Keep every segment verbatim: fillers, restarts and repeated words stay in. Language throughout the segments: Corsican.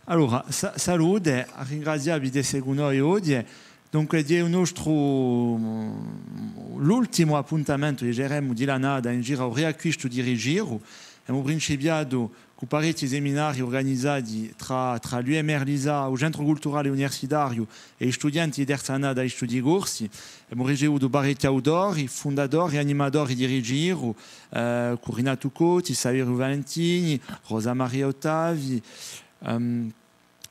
Allora, sa-, salute, à ringrazià vi d'esse cù noi oghje. Dunque, hè u nostru, l'ultimu appuntamentu, diceremu, di l'annata in giru à u riacquistu di Rigiru. Emu principiatu cù parechji seminarii urganizati trà, trà l'U M R LISA, u Centru Culturale Universitariu è i studienti di terza annata di Studii Corsi. Emu ricevutu parechji autori, fundatori è animatori di Rigiru, eh, cù Rinatu Coti, Saveriu Valentini, Rosa Maria Ottavi, ehm,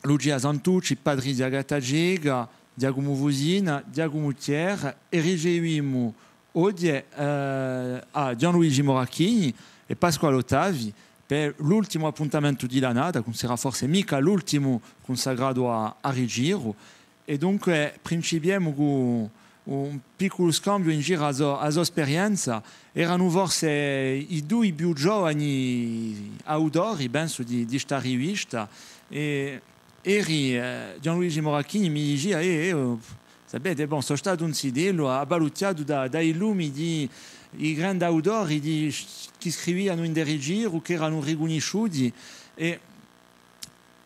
Lucia Santucci, Patrizia Gattaceca, Ghjacumu Fusina, Ghjacumu Thiers, è ricevimu oghje, eh, à Ghjuvan Luigi Moracchini è Pasquale Ottavi per l'ultimu appuntamentu di l'annata, chì ùn sarà forse micca l'ultimu cunsacratu à, à Rigiru. È dunque principiemu cù un picculu scambiu in giru à a so, à a so sperienza. Eranu forse i dui più giovani autori, pensu, di, di sta rivista. È eri, eh, Ghjuvan Luigi Moracchini mi dicia, eh, eh, oh, sapete, bon, sò statu un zitellu abbalucciatu da, da i lumi di i grandi autori di, chì scrivianu in Rigiru, chì eranu ricunnisciuti, è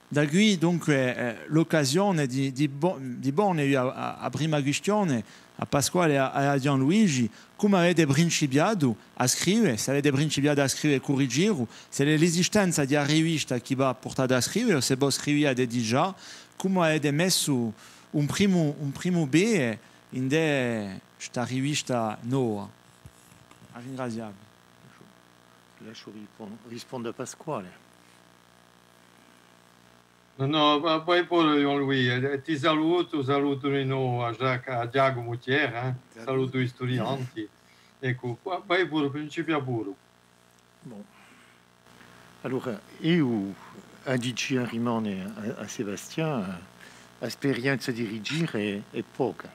da quì, dunque, eh, l'occasione di, di po-, di pone a, a, a prima quistione à Pasquale è à, à Ghjuvan Luigi, cumu avete principiatu à scrive, s'avete principiatu à scrive cù Rigiru, s'ellu hè l'esistenza di a rivista chì v'hà purtatu à scrive, o s'è vo scriviate digià, cumu avete messu un primu, un primu pede indè sta rivista nova. À ringrazià vi. Lasciu rispon-, risponde à Pasquale. Nò, nò, và, vai puru, Ghjuvan Luigi, è, è ti salutu, salutu di novu à Ghjac-, à Ghjacumu Thiers, eh. Salutu i studianti. Eccu, và, vai puru, principia puru. Bon. Allora, eiu, a dicia rimane à, à Sébastien, eh, a sperienza di Rigiru hè, hè poca.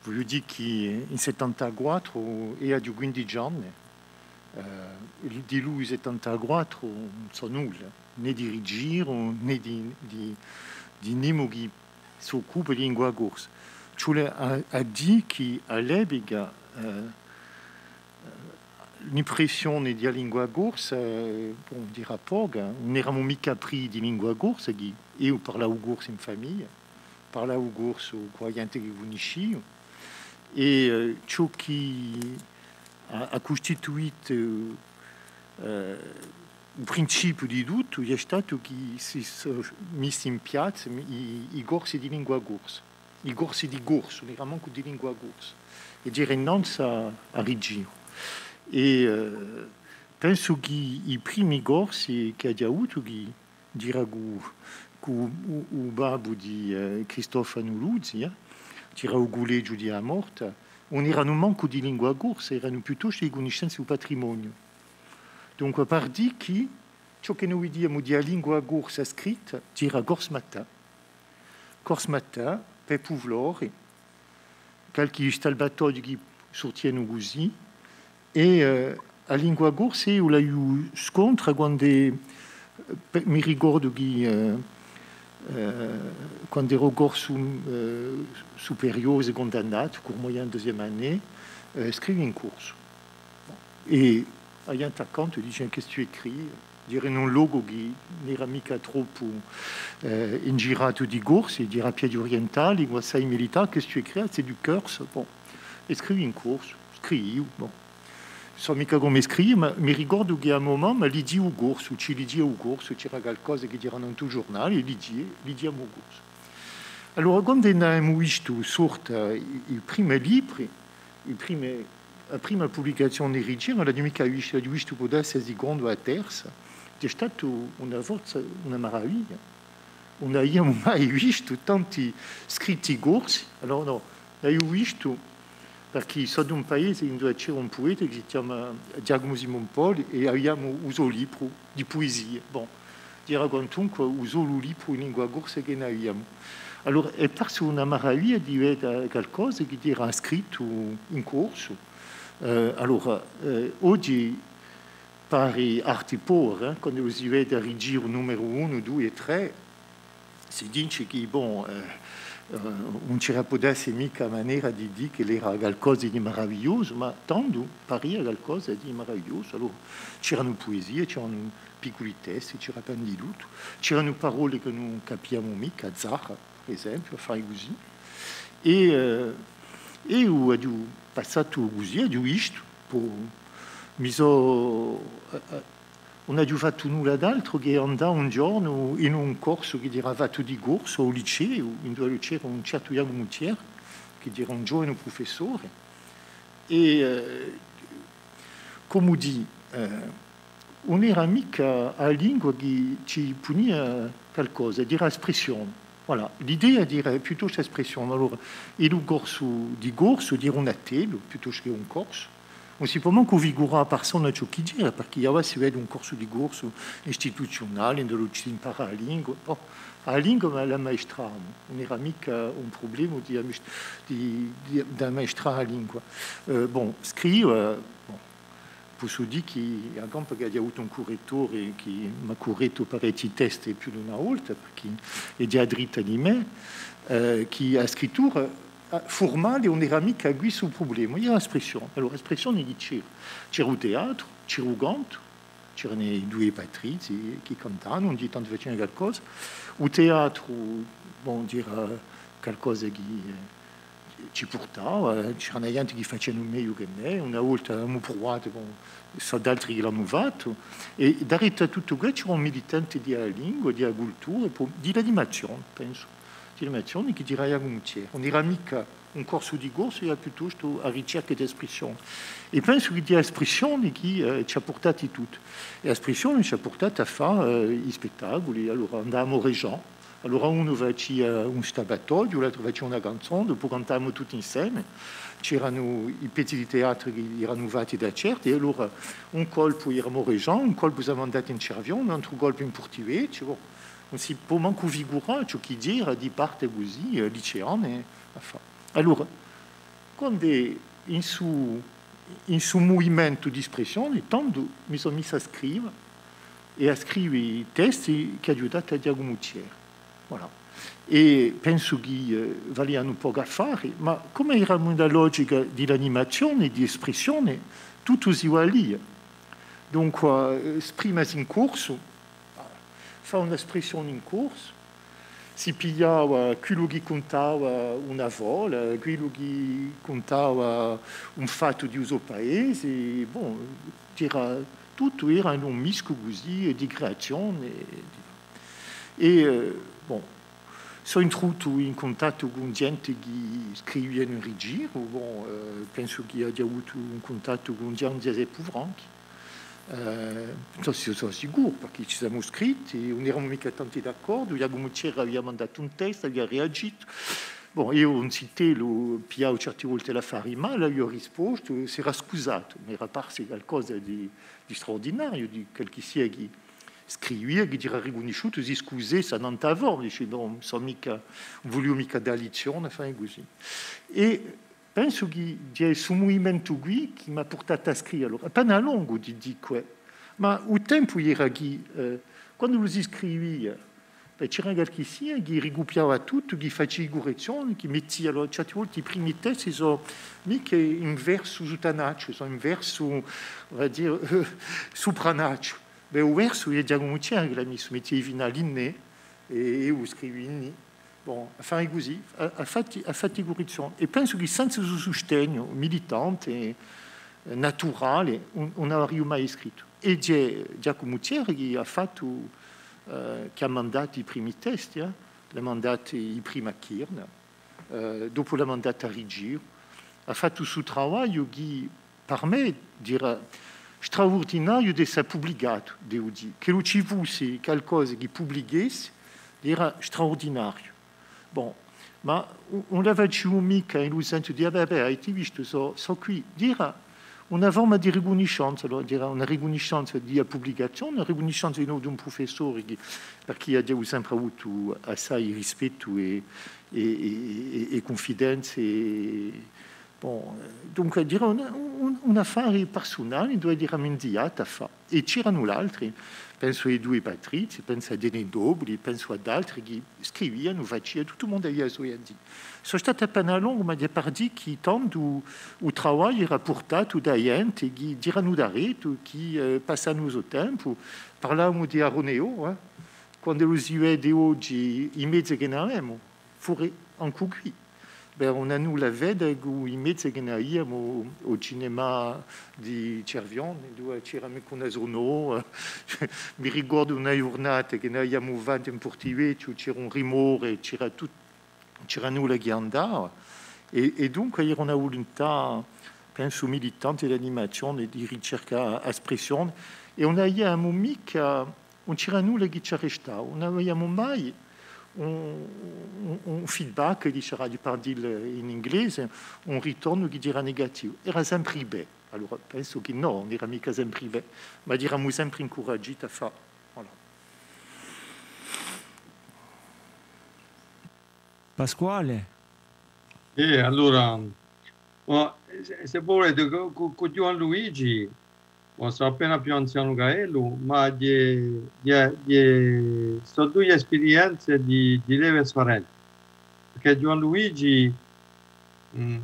Vogliu dì chì in settantaquattru eiu aghju quindeci anni, eh, di lugliu settantaquattru ùn sò nulla, nè di Rigiru, nè di, di, di nimu chì s'occupa di lingua corsa. Ci vole à, à dì chì à l'epica, eh, l'impressione di a lingua corsa, eh, bon, dirà poca, ùn eramu micca privati di lingua corsa, chì eiu parlavu corsu in famiglia, parlavu corsu cù a ghjente chì cunnisciu, è, eh, ciò chì hà, hà custituitu, eh, u principiu di tuttu, hè statu chì si sò missi in piazza i, i corsi di lingua corsa. I corsi di corsu, ùn era mancu di lingua corsa. È era innanzu à, à Rigiru. È, eh, pensu chì i primi corsi ch'aghju avutu, chì era cù, cù u, u babbu di, eh, Cristofanu Luzi, eh, era à u cullegiu di a Morta, ùn eranu mancu di lingua corsa, eranu piuttostu di cunniscenza di u patrimoniu. Dunque, par dì chì ciò chì no vidiamu di a lingua corsa scritta, era Corse Matin. Corse Matin, Peppu Flori, qualchì stalbatoghju chì surtianu cusì, è, eh, a lingua corsa, eiu l'aghju scontra quand'è, eh, pe-, mi ricordu chì, eh, eh, quand'eru corsu, eh, superiore, seconda annata, cours moyen deuxième année, eh, scrivia in corsu. È a ghjente accantu dice: "Qu'est-ce que tu écris?" Era in un locu chì ùn era micca troppu, eh, ingiratu di Corsi, era più orientali, assai militari, "Qu'est-ce que tu écris? C'est du corse." Bon. È scrivi in corsu, scriviu, bon. Sò micca cumu scrive, ma mi ricordu chì à u mumentu lighjiu u corsu, ci lighjiu u corsu, c'era qualcosa chì era in un ghjurnale, è lighjiu, lighjiamu u corsu. Allora, quandu n'avemu vistu sorte i, i primi libri, i primi, a prima publicazione di Rigiru, ùn l'aghju micca vista, l'aghju vistu pudesse a seconda o a terza, hè statu una forza, una maraviglia. Ùn aviamu mai vistu tanti scritti corsi. Allora, nò, l'aghju vistu, perchè sò d'un paese induve c'era un pueta chì si chjama Ghjacumu Simonpoli è aviamu u so libru di puesie. Bon, era quantunque u solu libru in lingua corsa chì n'aviamu. Allora, hè parsu una maraviglia di veda qualcosa chì era scrittu in corsu. Eh, allora, eh, oghje pari arti poveri, eh, quandu si vede à Rigiru numeru unu, dui è trè, Si dice chì, bon, eh, eh, ùn ci era, pò dassi, micca manera di dì ch'ellu era calcosa di maravigliosu, ma tandu paria calcosa di maravigliosu. Allora, c'eranu puesie, c'eranu picculi testi, c'era tantu di tuttu, c'eranu parolle chì ùn capiamu micca, zara, per esempiu, affari cusì. È, eh, eiu aghju passatu cusì, aghju vistu, po, mi sò, eh, eh, ùn aghju fattu nulla d'altru chè andà un ghjornu in un corsu chì era fattu di corsu à u liceu, induve c'era un certu Ghjacumu Thiers, chì era un ghjovanu prufessore, è, eh, cumu dì, eh, ùn era micca a lingua chì ci punia calcosa, era a spressione. Voilà, l'idea era piuttostu a spressione. Allora, in u corsu di corsu, era un attellu, piuttostu chè un corsu, ùn si pò mancu figurà à a parsona ciò chì era, perchè avà si vede un corsu di corsu istituziunale, induve ci s'impara a lingua. Bon, a lingua, ma l'ammaestramu, ùn era micca un prublema di ammaest-, di, di, d'ammaestrà a lingua. Eh, bon, scrive, bon, possu dì chì à Campu ch'aghju avutu un currettore chì m'hà currettu parechji testi più d'una volta, perchè hè ghjà dritta di mè, eh, chì a scrittura, eh, furmale ùn era micca quissu u prublema, era a spressione. Allora, a spressione chì c'era? C'era u teatru, c'era u cantu, c'eranu i dui Patrizii chì cantavanu, ogni tantu facianu calcosa. U teatru, bon, era calcosa chì, eh, ci purtava, eh, c'eranu ghjenti chì facianu megliu chè mè, una volta avemu pruvatu, bon, sò d'altri chì l'anu fattu, è daretu à tuttu què c'era un militante di a lingua, di a cultura, è po di l'animazione, pensu, di l'animazione chì era Ghjacumu Thiers. Ùn era micca un corsu di corsu, era piuttostu a ricerca di a spressione. È pensu chì hè a spressione chì, eh, ci hà purtati tutti. È a spressione ci hà purtatu à fà, eh, i spettaculi. Allora andavamu à Régent, allora unu facia un stabatoghju, l'altru facia una canzona, dopu cantavamu tutti inseme. C'eranu i pezzi di teatru chì eranu fatti da certi, è allora un colpu eramu à Régent, un colpu simu andati in Cerviò, un altru colpu in Portivechju. Bon, ùn si pò mancu figurà ciò chì era di parte cusì, eh, liceane, à fà. Allora, quand'è in su, in su muvimentu di spressione, tandu mi sò missu à scrive, è à scrive i testi chì aghju datu à Ghjacumu Thiers. Voilà. È pensu chì, eh, valia un pocu à fà, ma cum'è eramu in a logica di l'animazione, di spressione, tuttu si valia. Dunque, eh, sprimesi in corsu, fà una spressione in corsu, si pigliava quellu chì cuntava una fola, quellu chì cuntava un fattu di u so paese, bon, era, tuttu era in un miscu cusì, eh, di creazione. È, eh, bon, sò intrutu in cuntattu cù ghjenti chì scrivianu in Rigiru, bon, eh, pensu chì aghju avutu un cuntattu cù Ghjan Ghjaseppu Franchi. Eh, sò, sò sicuru, perchè ci simu scritti, ùn eramu micca tantu d'accordu, Ghjacumu Thiers avia mandatu un testu, avia reagitu. Bon, eiu un zitellu, pigliavu certi volti l'affari mali, aviu rispostu, s'era scusatu, m'era parsu calcosa di, di straurdinariu, di qualchissia chì scrivia, chì era ricunnisciutu, si scusessi annant'à voi, dici, bon, sò micca, ùn vuliu micca dà lizzione, fà cusì. È pensu chì hè stu muvimentu quì chì m'hà purtatu à scrive, allora, appena longu, ti dicu, eh. Ma u tempu era chì, eh, quandu si scrivia, bè, c'era qualchissia chì ricupiava tuttu, chì facia i currezzioni, chì mettia, allora, certi volti i primi testi sò micca in versu suttanacciu, sò in versu, on va dire, eh, supranacciu. Bè, u versu hè Ghjacumu Thiers chì l'hà missu, mettia i finali in è, è eiu scrivia in i. Bon, à fà cusì, à, à fatti, à fatti currezzioni. È pensu chì senza u so sustegnu militante, eh, naturale, ùn, ùn avariu mai scrittu. È hè Ghjacumu Thiers chì hà fattu, eh, chì hà mandatu i primi testi, eh, l'hà mandati i primi à Kyrn, eh, dopu l'hà mandati à Rigiru, hà fattu stu travagliu chì per mè, era straurdinariu d'essa publicatu, devu dì, ch'ellu ci fussi calcosa chì publichessi, era straurdinariu. Bon, ma ùn, ùn la faciu micca in u sensu di, ah, bè, bè, avete vistu, sò, sò quì. Era una forma di ricunniscenza, allora, era una ricunniscenza di a publicazione, una ricunniscenza di novu d'un prufessore chì, per chì aghju sempre avutu assai rispettu è, è, è, è, è cunfidenza è, Bon, eh, dunque, era un, un, un affare persunale, induve eramu inviati à fà. È c'eranu l'altri, pensu à i dui Patrizii, pensu à Denis Nobili, pensu ad altri chì scrivianu, facianu, tuttu u mondu avia i so idei. Sò statu appena longu, ma hè per dì chì tandu u travagliu era purtatu da ghjenti chì eranu daretu, chì, eh, passanu u so tempu. Parlavamu di Aroneo, eh, quandu si vede oghje i mezi chì n'avemu, fora ancu quì. Bè, ùn hà nulla à vede cù i mezi chì n'aviamu à u cinemà di Cervione, induve c'era micca una sonora. Mi ricordu una ghjurnata chì n'aviamu fattu in Portivechju, c'era un rimore, c'era tut-, c'era nulla chì andava. È, è dunque era una vuluntà, pensu, militante d'animazione, di ricerca espressione. È ùn aviamu micca ùn c'era nulla chì ci arrestava, ùn aviamu mai un, un, un feedback, diceraghju, per dilla in inglese, un ritornu chì era negativu. Era sempre bè. Allora, pensu chì nò, ùn era micca sempre bè, ma eramu sempre incuragiti à fà. Voilà. Pasquale? Eh, allora, ma se, se volete, cù, cù, cù Ghjuvan Luigi, ma sò appena più anzianu chè ellu, ma ghjè, ghjè, ghjè, sò duie sperienze di, di leve sfarente. Perchè Ghjuvan Luigi, mm,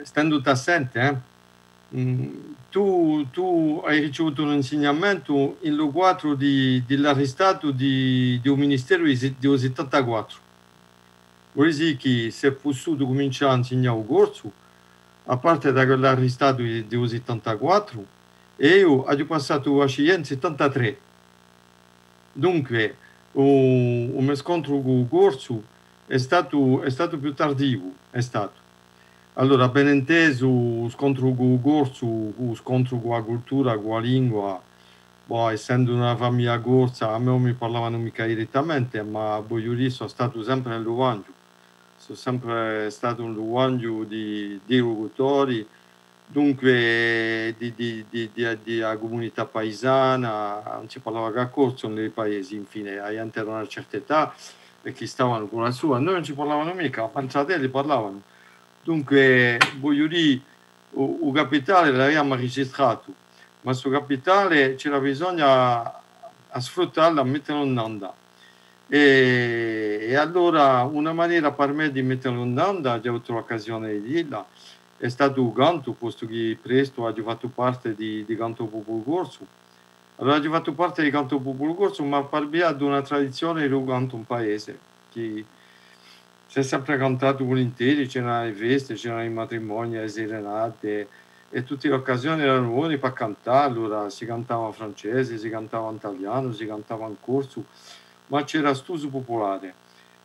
stendu à sente, eh, mm, tù, tù ai ricevutu un insignamentu in lu quadru di, di l'arrestatu di, di u ministeru di, di u settantaquattru. Vole dì chì s'hè pussutu cumincià à insignà u corsu, à parte da quell'arrestatu di, di u settantaquattru, è eiu aghju passatu u bachiller in settantatrè. Dunque, u, u me scontru cù u corsu hè statu, hè statu più tardivu, hè statu. Allora, ben intesu, u scontru cù u corsu, u scontru cù a cultura, cù a lingua, bò, essendu una famiglia corsa, à mè ùn mi parlavanu micca direttamente, ma vogliu dì, sò statu sempre in lu banghju. Sò sempre statu in lu banghju di, di i locutori, dunque di, di, di, di, di a cumunità paisana, ùn si parlava chè corsu in i paesi, infine, a ghjente era d'una certa età è chì stavanu cù la sua, noi ùn ci parlavanu micca, ma intra d'elli parlavanu. Dunque, vogliu dì, u, u capitale l'aviamu arregistratu, ma stu capitale c'era bisognu à, à sfruttallu, à mettelu in anda. È, è allora una manera per mè di mettelu in anda, aghju avutu l'occasione di dilla, hè statu u cantu, postu chì prestu aghju fattu parte di, di Canta u Populu Corsu. Allora aghju fattu parte di Canta u Populu Corsu, ma per via d'una tradizione di u cantu in paese, chì s'hè sempre cantatu vulinteri, c'eranu e feste, c'eranu i matrimonii, e serenate, è tutte l'occasioni eranu bone per cantà, allora si cantava in francese, si cantava in talianu, si cantava in corsu, ma c'era st'usu pupulare.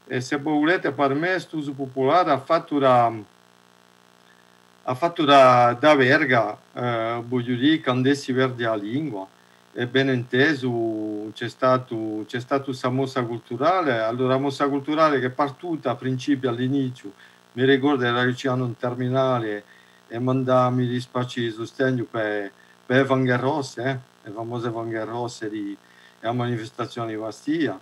È s'è vo vulete, per mè st'usu pupulare hà fattu da, hà fattu da, da verga, eh, vogliu dì, quand'è si perde a lingua, è ben intesu, c'hè statu, c'hè statu sta mossa culturale, allora a mossa culturale chì hè partuta à principiu, à l'iniziu, mi ricordu era Lucianu in Terminale è mandava i dispacci di sustegnu per, per e fanghe rosse, eh, e famose fanghe rosse di, di a manifestazione di Bastia.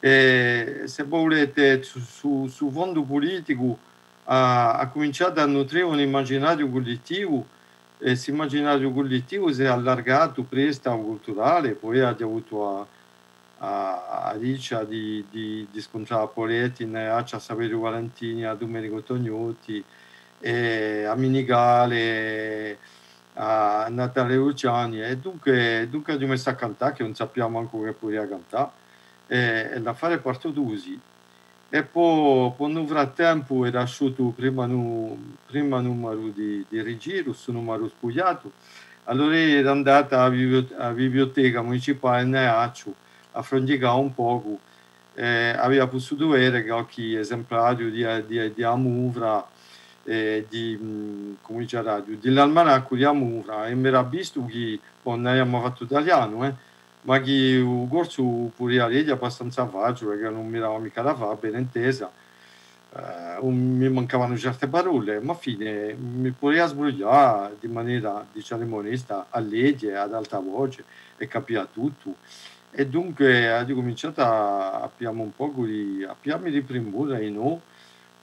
È s'è vo vulete, su, su, su fondu puliticu hà, hà cuminciatu à nutrì un imaginariu cullettivu, è st'imaginazione cullettiva s'hè allargata prestu à u culturale, po aghju avutu a, a, a dicia di, di, di scuntrà à Poletti, in Aiacciu à Saveriu Valentini, à Dumenicu Tognotti, è à Minicale, à Natale Luciani, è dunque, dunque aghju messu à cantà, chì ùn sapia mancu chì pudia cantà, è, è l'affare hè partutu cusì. È po, po in u frattempu era asciutu u primu nu-, primu numaru di, di Rigiru, stu numaru spugliatu. Allora era andatu à a biblio-, à a biblioteca municipale in Aiacciu à frunghjicà un pocu. Eh, avia pussutu vede qualchì esemplariu di, di, di a Muvra, eh, di, mm, cumu diceraghju, di l'almanaccu di a Muvra, è m'era vistu chì, bon, ùn aviamu fattu talianu, eh, ma chì u corsu u pudia leghje abbastanza faciule, chì ùn mi dava micca da fà, ben intesa. Eh, ùn mi mancavanu certe parolle, ma à a fine mi pudia sbruglià di manera, dicemu, onesta à leghje ad alta voce è capia tuttu. È dunque aghju cuminciatu à, à piglià mi un pocu di, à piglià mi di primura, innò,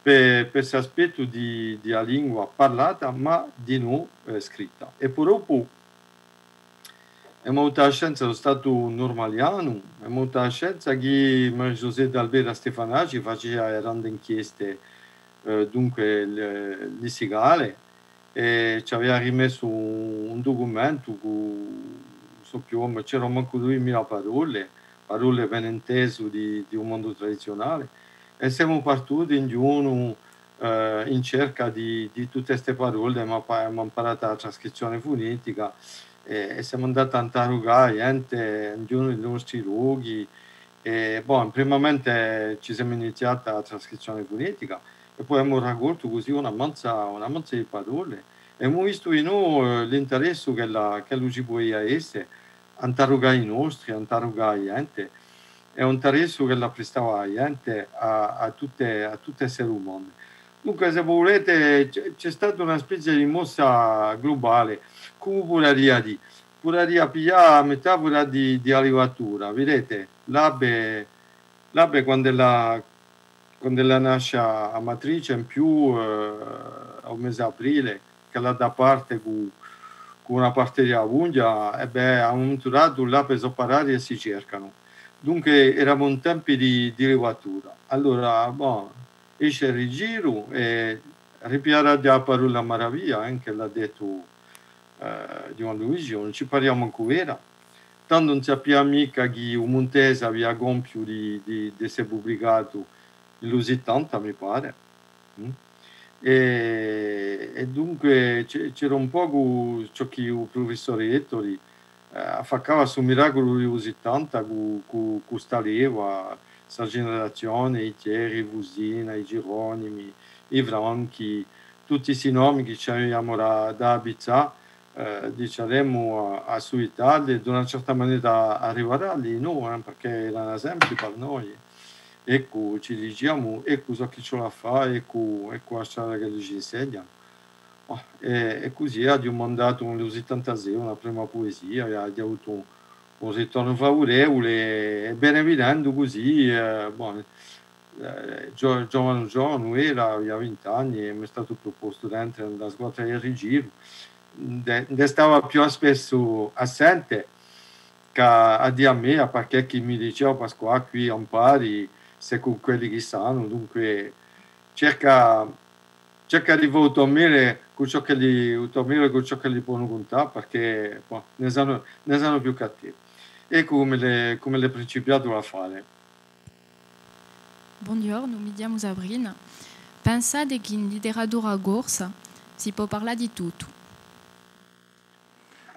per, per st'aspettu di, di a lingua parlata, ma dinò, eh, scritta. È po dopu, emu avutu a scianza di u Statu nurmalianu, emu avutu a scianza chì Marie-Josée Dalbera Stefanacci facia e grande inchieste, eh, dunque, le-, lessicale, è ci avia rimessu un, un ducumentu cù, ùn sò più, ma c'eranu mancu duimila parolle, parolle ben intesu di, di u mondu tradiziunale, è semu partuti in ghjunu, eh, in cerca di, di tutte ste parolle, ma po emu amparatu a trascrizzione funetica, è, è semu andati à interrugà a ghjente in ghjunu di i nostri lochi, è, bon, primamente ci semu iniziati à a trascrizzione funetica, è po emu raccoltu cusì una manza, una manza di parolle. È emu vistu dinò, eh, l'interessu ch'ella, ch'ellu ci pudia esse, à interrugà i nostri, à interrugà a ghjente, è un interessu ch'ella prestava a ghjente à, à tutte, à tutte esse umane. Dunque, s'è vo vulete, ci hè, ci hè stata una spezia di mossa glubale, cumu pudaria dì, pudaria piglià a metafora di, di a livatura, videte? L'ape, l'ape quand'ella, quand'ella nasce a, a matrice, in più, eh, à u mese d'aprile, ch'ella dà parte cù, cù una parte di a pugna, è bè, à un mumentu datu, l'ape sò par aria è si cercanu. Dunque, eramu in tempi di, di livatura. Allora, bon, esce Rigiru è ripigliaraghju a parolla maraviglia, eh, ch'ellu hà dettu, eh, Ghjuvan Luigi, ùn ci paria mancu vera. Tandu ùn sapia micca chì u Muntese avia compiu di, di, d'esse publicatu in lu sittanta, mi pare. Mm? È, è dunque c'è-, c'era un pocu ciò chì u prufessore Ettori, eh, affaccava stu miraculu di u sittanta cù, cù, cù sta leva, sta generazione, i Thiers, i Fusina, i Geronimi, i Franchi, tutti sti nomi chì ci aviamu da, da avvizzà, eh, diceremu, à, à suitalli è d'una certa manera à rivaralli, nò, eh, perchè eranu esempii per noi. Eccu, ci diciamu, eccu ciò chì ci vole à fà, eccu, eccu a strada ch'elli ci insegnanu. Oh, è, è cusì aghju mandatu in u settantasei una prima puesia, è aghju avutu un, un ritornu favurevule, è bene videndu cusì, eh, bon, eh, gio-, giovanu, giovanu era, avia vint'anni, è m'hè statu prupostu d'entre in a squadra di Rigiru, induve, induve stava più spessu assente, chè à dì a mia, perchè chì mi dicia: "Oh, Pasquà, quì impari, sè cù quelli chì sanu, dunque cerca, cerca di fà u to megliu cù ciò ch'elli, u to megliu cù ciò ch'elli ponu cuntà, perchè, bon, ne sanu, ne sanu più chè tè." Eccu cum'ellu hè, cum'ellu hè principiatu l'affare. Bonghjornu, mi chjamu Sabrina. Pensate chì in literatura corsa si pò parlà di tuttu?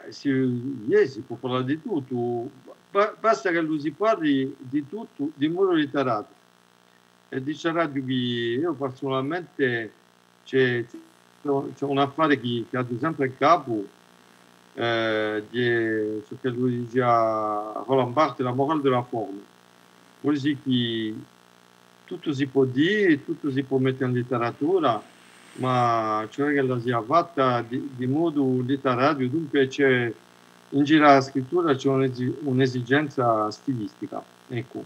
Eh, sì, iè, si pò parlà di tuttu. Ba-, basta ch'ellu si parli di tuttu di modu litteratu. È diceraghju chì eiu persunalmente ci hè, ci hè un, ci hè un affare chì, chì aghju sempre in capu, eh, di ciò ch'ellu dicia Roland Barthes, la morale de la forme. Vole dì chì tuttu si pò dì, tuttu si pò mette in literatura, ma ci vole ch'ella sia fatta di, di modu litterariu, dunque ci hè, in giru à a scrittura ci hè un'esi-, un'esigenza stilistica, eccu,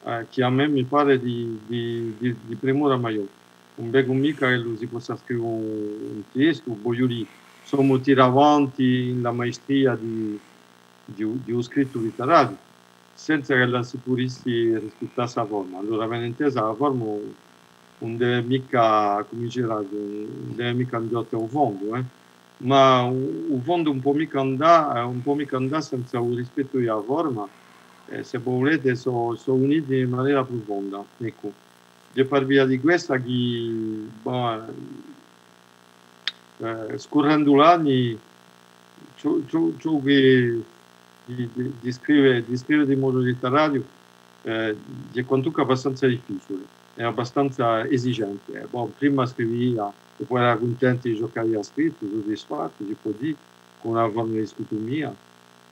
eh, chì à mè mi pare di, di, di, di primura maiò. Ùn vecu micca ch'ellu si possa scrive un, un testu, vogliu dì, semu tirati avanti in la maestria di, di u, di u scrittu litterariu, senza ch'ella si pudissi rispittà sta forma. Allora, ben intesa, a forma ùn deve micca, cum'è diceraghju, ùn deve micca inghjotta u fondu, eh. Ma u, u fondu ùn pò micca andà, eh, ùn pò micca andà senza u rispettu di a forma, eh, sè vo vulete, sò, sò uniti in manera prufonda, eccu. Hè par via di quessa chì, bon, eh, scurrendu l'anni, ciò, ciò, ciò chì di, di, di scrive, di scrive di modu litterariu, eh, hè quantunque abbastanza difficiule, hè abbastanza esigente. Bon, prima scrivia, è po era cuntentu di ciò ch'avia scrittu, sudisfattu, si pò dì, cù una forma di scutumia,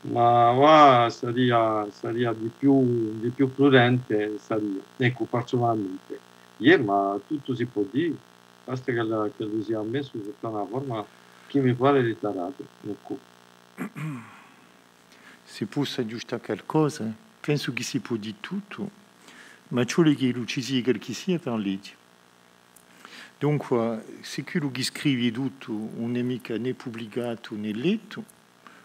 ma avà saria, saria di più, di più prudente, saria, eccu, persunalmente. Iè, ma tuttu si pò dì, basta ch'ella, ch'ellu sia messu sottu à una forma chì mi pare litterata, eccu. S'e possu aghjustà calcosa, pensu chì si pò dì tuttu, ma ci vole ch'ellu ci sia calchissia chì leghji. Dunque, s'è quellu chì scrivi tuttu ùn hè micca nè publicatu nè lettu,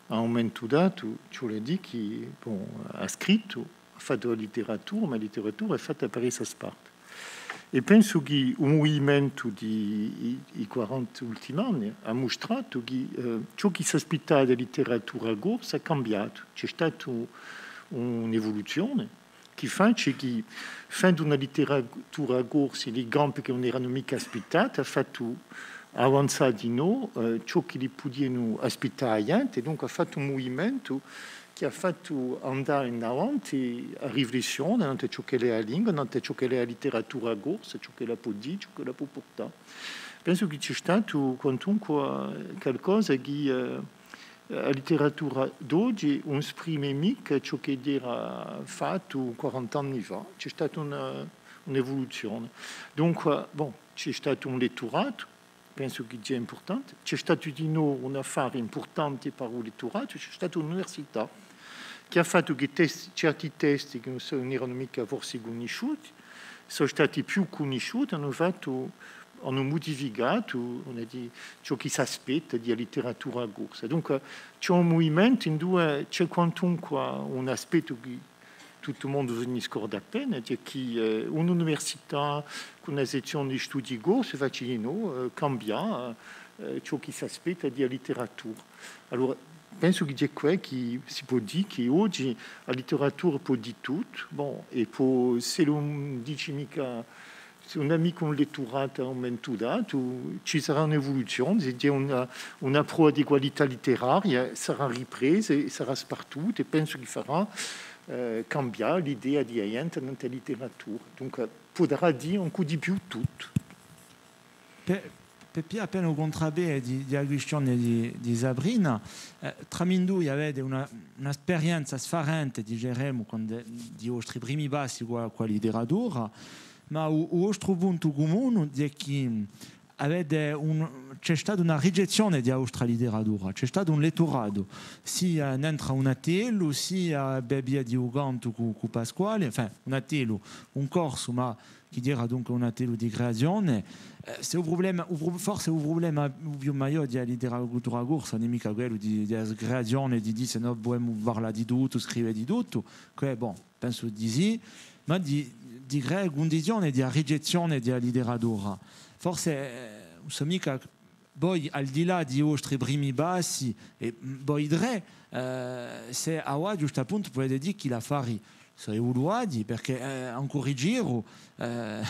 à un mumentu datu, ci vole à dì chì, bon, hà scrittu, hà fattu a litteratura, ma a litteratura hè fatta per essa sparta. È pensu chì u muvimentu di i, i quaranta ultimi anni hà mustratu chì, eh, ciò chì s'aspittava di a litteratura corsa hà cambiatu. Ci hè statu un'evoluzione, chì face chì, fendu una litteratura corsa in i campi chì ùn eranu micca aspittati, hà fattu avanzà dinò, eh, ciò chì li pudianu aspittà a ghjente, dunque hà fattu un muvimentu chì hà fattu andà in avanti a riflessione nant'à ciò ch'ella hè a lingua, nant'à ciò ch'ella hè a litteratura corsa, ciò ch'ella pò dì, ciò ch'ella pò purtà. Pensu chì ci hè statu quantunque calcosa chì, eh, a litteratura d'oghje ùn sprime micca ciò chì era fattu quaranta anni fà. Ci hè stata una, un'evoluzione. Dunque, bon, ci hè statu un letturatu, pensu chì sia impurtante. Ci hè statu dinò un affare impurtante per u letturatu, ci hè stata un'università chì hà fattu chì testi, certi testi chì ùn sò, ùn eranu micca forse cunnisciuti, sò stati più cunnisciuti, anu fattu, anu mudificatu, vole dì, ciò chì s'aspetta di a litteratura corsa. Dunque, ci hè un muvimentu induve ci hè quantunque un aspettu chì tuttu u mondu si ne scorda appena, hè chì, eh, un'università cù una sezzione di studii corsi face dinò, eh, cambià, eh, ciò chì s'aspetta di a litteratura. Allora, pensu chì hè què chì si pò dì chì oghje a litteratura pò dì tuttu, bon, è po s'ellu ùn dice micca, s'ellu ùn hà micca un letturatu à un mumentu datu, ci sarà un'evoluzione, s'ellu hè una, una prova di qualità litteraria, sarà ripresa è sarà spartuta, è pensu chì farà, eh, cambià l'idea di a ghjente nant'à a litteratura. Dunque, puderà dì ancu di più tuttu. Per, per piglià appena u cuntrapè di, di a quistione di, di Sabrina, eh, tramindui avete una, una sperienza sfarente, diceremu, quandu, di i vostri primi passi cù a, cù a litteratura, ma u, u vostru puntu cumunu hè chì avete un, ci hè stata una ricezzione di a vostra litteratura, ci hè statu un letturatu, sia nentru à un attellu, sia per via di u cantu cù, cù Pasquale, enfin, un attellu, un corsu, ma chì era dunque un attellu di creazione. Eh, s'è u prublema, u pru-, forse u prublema u più maiò di a litteratura corsa, ùn hè micca quellu di, di a creazione, di dì s'è no vulemu parlà di tuttu, scrive di tuttu, chì, bon, pensu di sì, ma di, di creà cundizione di a ricezzione di a litteratura. Forse, eh, ùn sò micca, voi, al di là di i vostri primi passi, è, mm, voi trè, eh, s'è avà, ghjustappuntu, pudete dì chì l'affari sò evoluati, perchè, eh, ancu Rigiru, eh,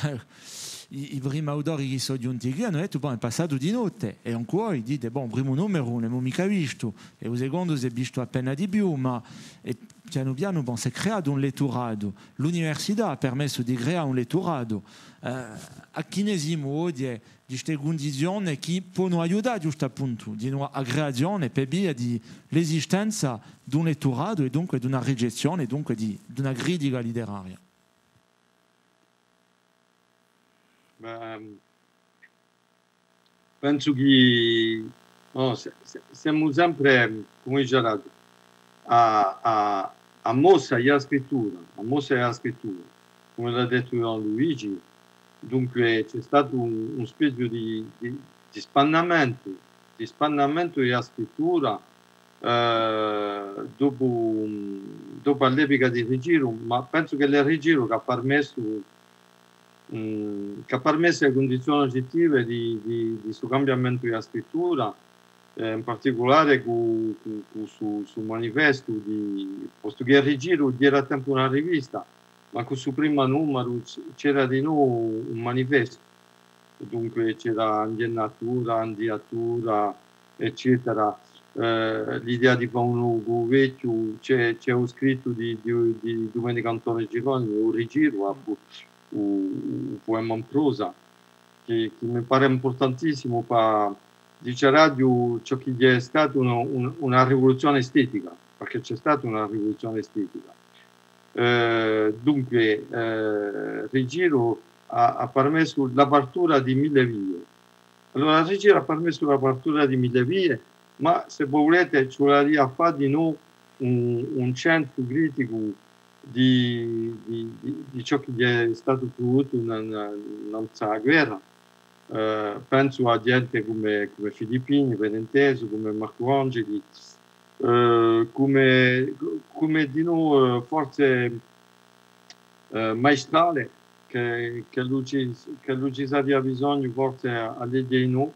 i, i primi autori chì sò ghjunti quì anu dettu, bon, hè passatu di notte, è ancu voi dite, bon, u primu numeru ùn l'emu micca vistu, è u secondu s'hè vistu appena di più, ma, è pianu pianu, bon, s'hè creatu un letturatu, l'università hà permessu di creà un letturatu, eh, à chì ne simu oghje di ste cundizione chì ponu aiutà ghjustappuntu dinò a creazione per via di l'esistenza d'un letturatu è dunque d'una ricezzione, dunque di, d'una critica litteraria. Beh, ehm, pensu chì, nò, se-, se-, semu sempre, cum'è dice l'altru, à, à, à mossa di a scrittura, à mossa di a scrittura, cum'è l'hà dettu Ghjuvan Luigi, dunque ci hè statu un, un spezia di, di, di spannamentu, di spannamentu di a scrittura, eh, dopu, dopu à l'epica di Rigiru, ma pensu ch'ellu hè Rigiru chì hà permessu, mm, chì hà permessu e cundizioni ogettive di, di, di stu cambiamentu di a scrittura, eh, in particulare cù, cù, cù stu, stu manifestu di, postu chì Rigiru era à tempu una rivista, ma cù stu primu numeru c-, c'era dinò un manifestu. Dunque c'era Anghjennatura, Andiatura, eccetera. Eh, l'idea di fà un locu vechju, c'hè, c'hè u scrittu di, di, di Dumenicu Antone Girolami, U Rigiru, u, u, u puema in prosa, chì, chì mi pare impurtantissimu pà, diceraghju, ciò chì hè statu una, un-, una rivoluzione estetica, perchè c'hè stata una rivoluzione estetica. Eh, dunque, eh, Rigiru hà, hà permessu l'apertura di mille vie. Allora, Rigiru hà permessu l'apertura di mille vie, ma, s'è vo vulete, ci vuleria à fà dinò un, un centru criticu di, di, di, di ciò chì hè statu pruduttu in, in, in a guerra. Eh, pensu à ghjente cum'è, cum'è Filippini, ben intesu, cum'è Marcu Angeli, eh, cum'è, cum'è dinò, eh, forse, eh, Maistrale, chì, chì ellu ci, chì ellu ci saria bisognu forse à, à leghje dinò,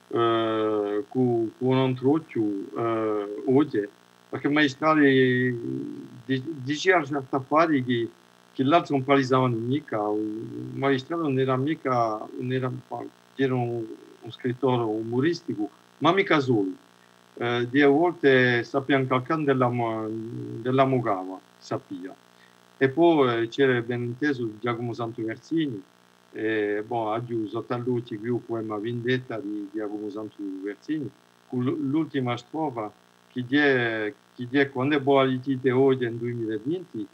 eh, cù, cù un antru ochju, eh, oghje, perchè Maistrale di-, dicia certi affari chì, chì l'altri ùn palisavanu micca, u Maistrale ùn era micca, ùn era, era un, un scrittore umuristicu, ma micca solu. Eh, di e volte sapia incalcà induv'ella mu-, induv'ella mucava, sapia. È po, eh, c'era, ben intesu, Ghjacumu Santu Versini, è, bon, aghju sottu à l'ochji quì u puema Vindetta di, di Ghjacumu Santu Versini, cù l-, l'ultima strofa, chì hè, chì hè quand'è vo a lighjite oghje in dui mila è vinti,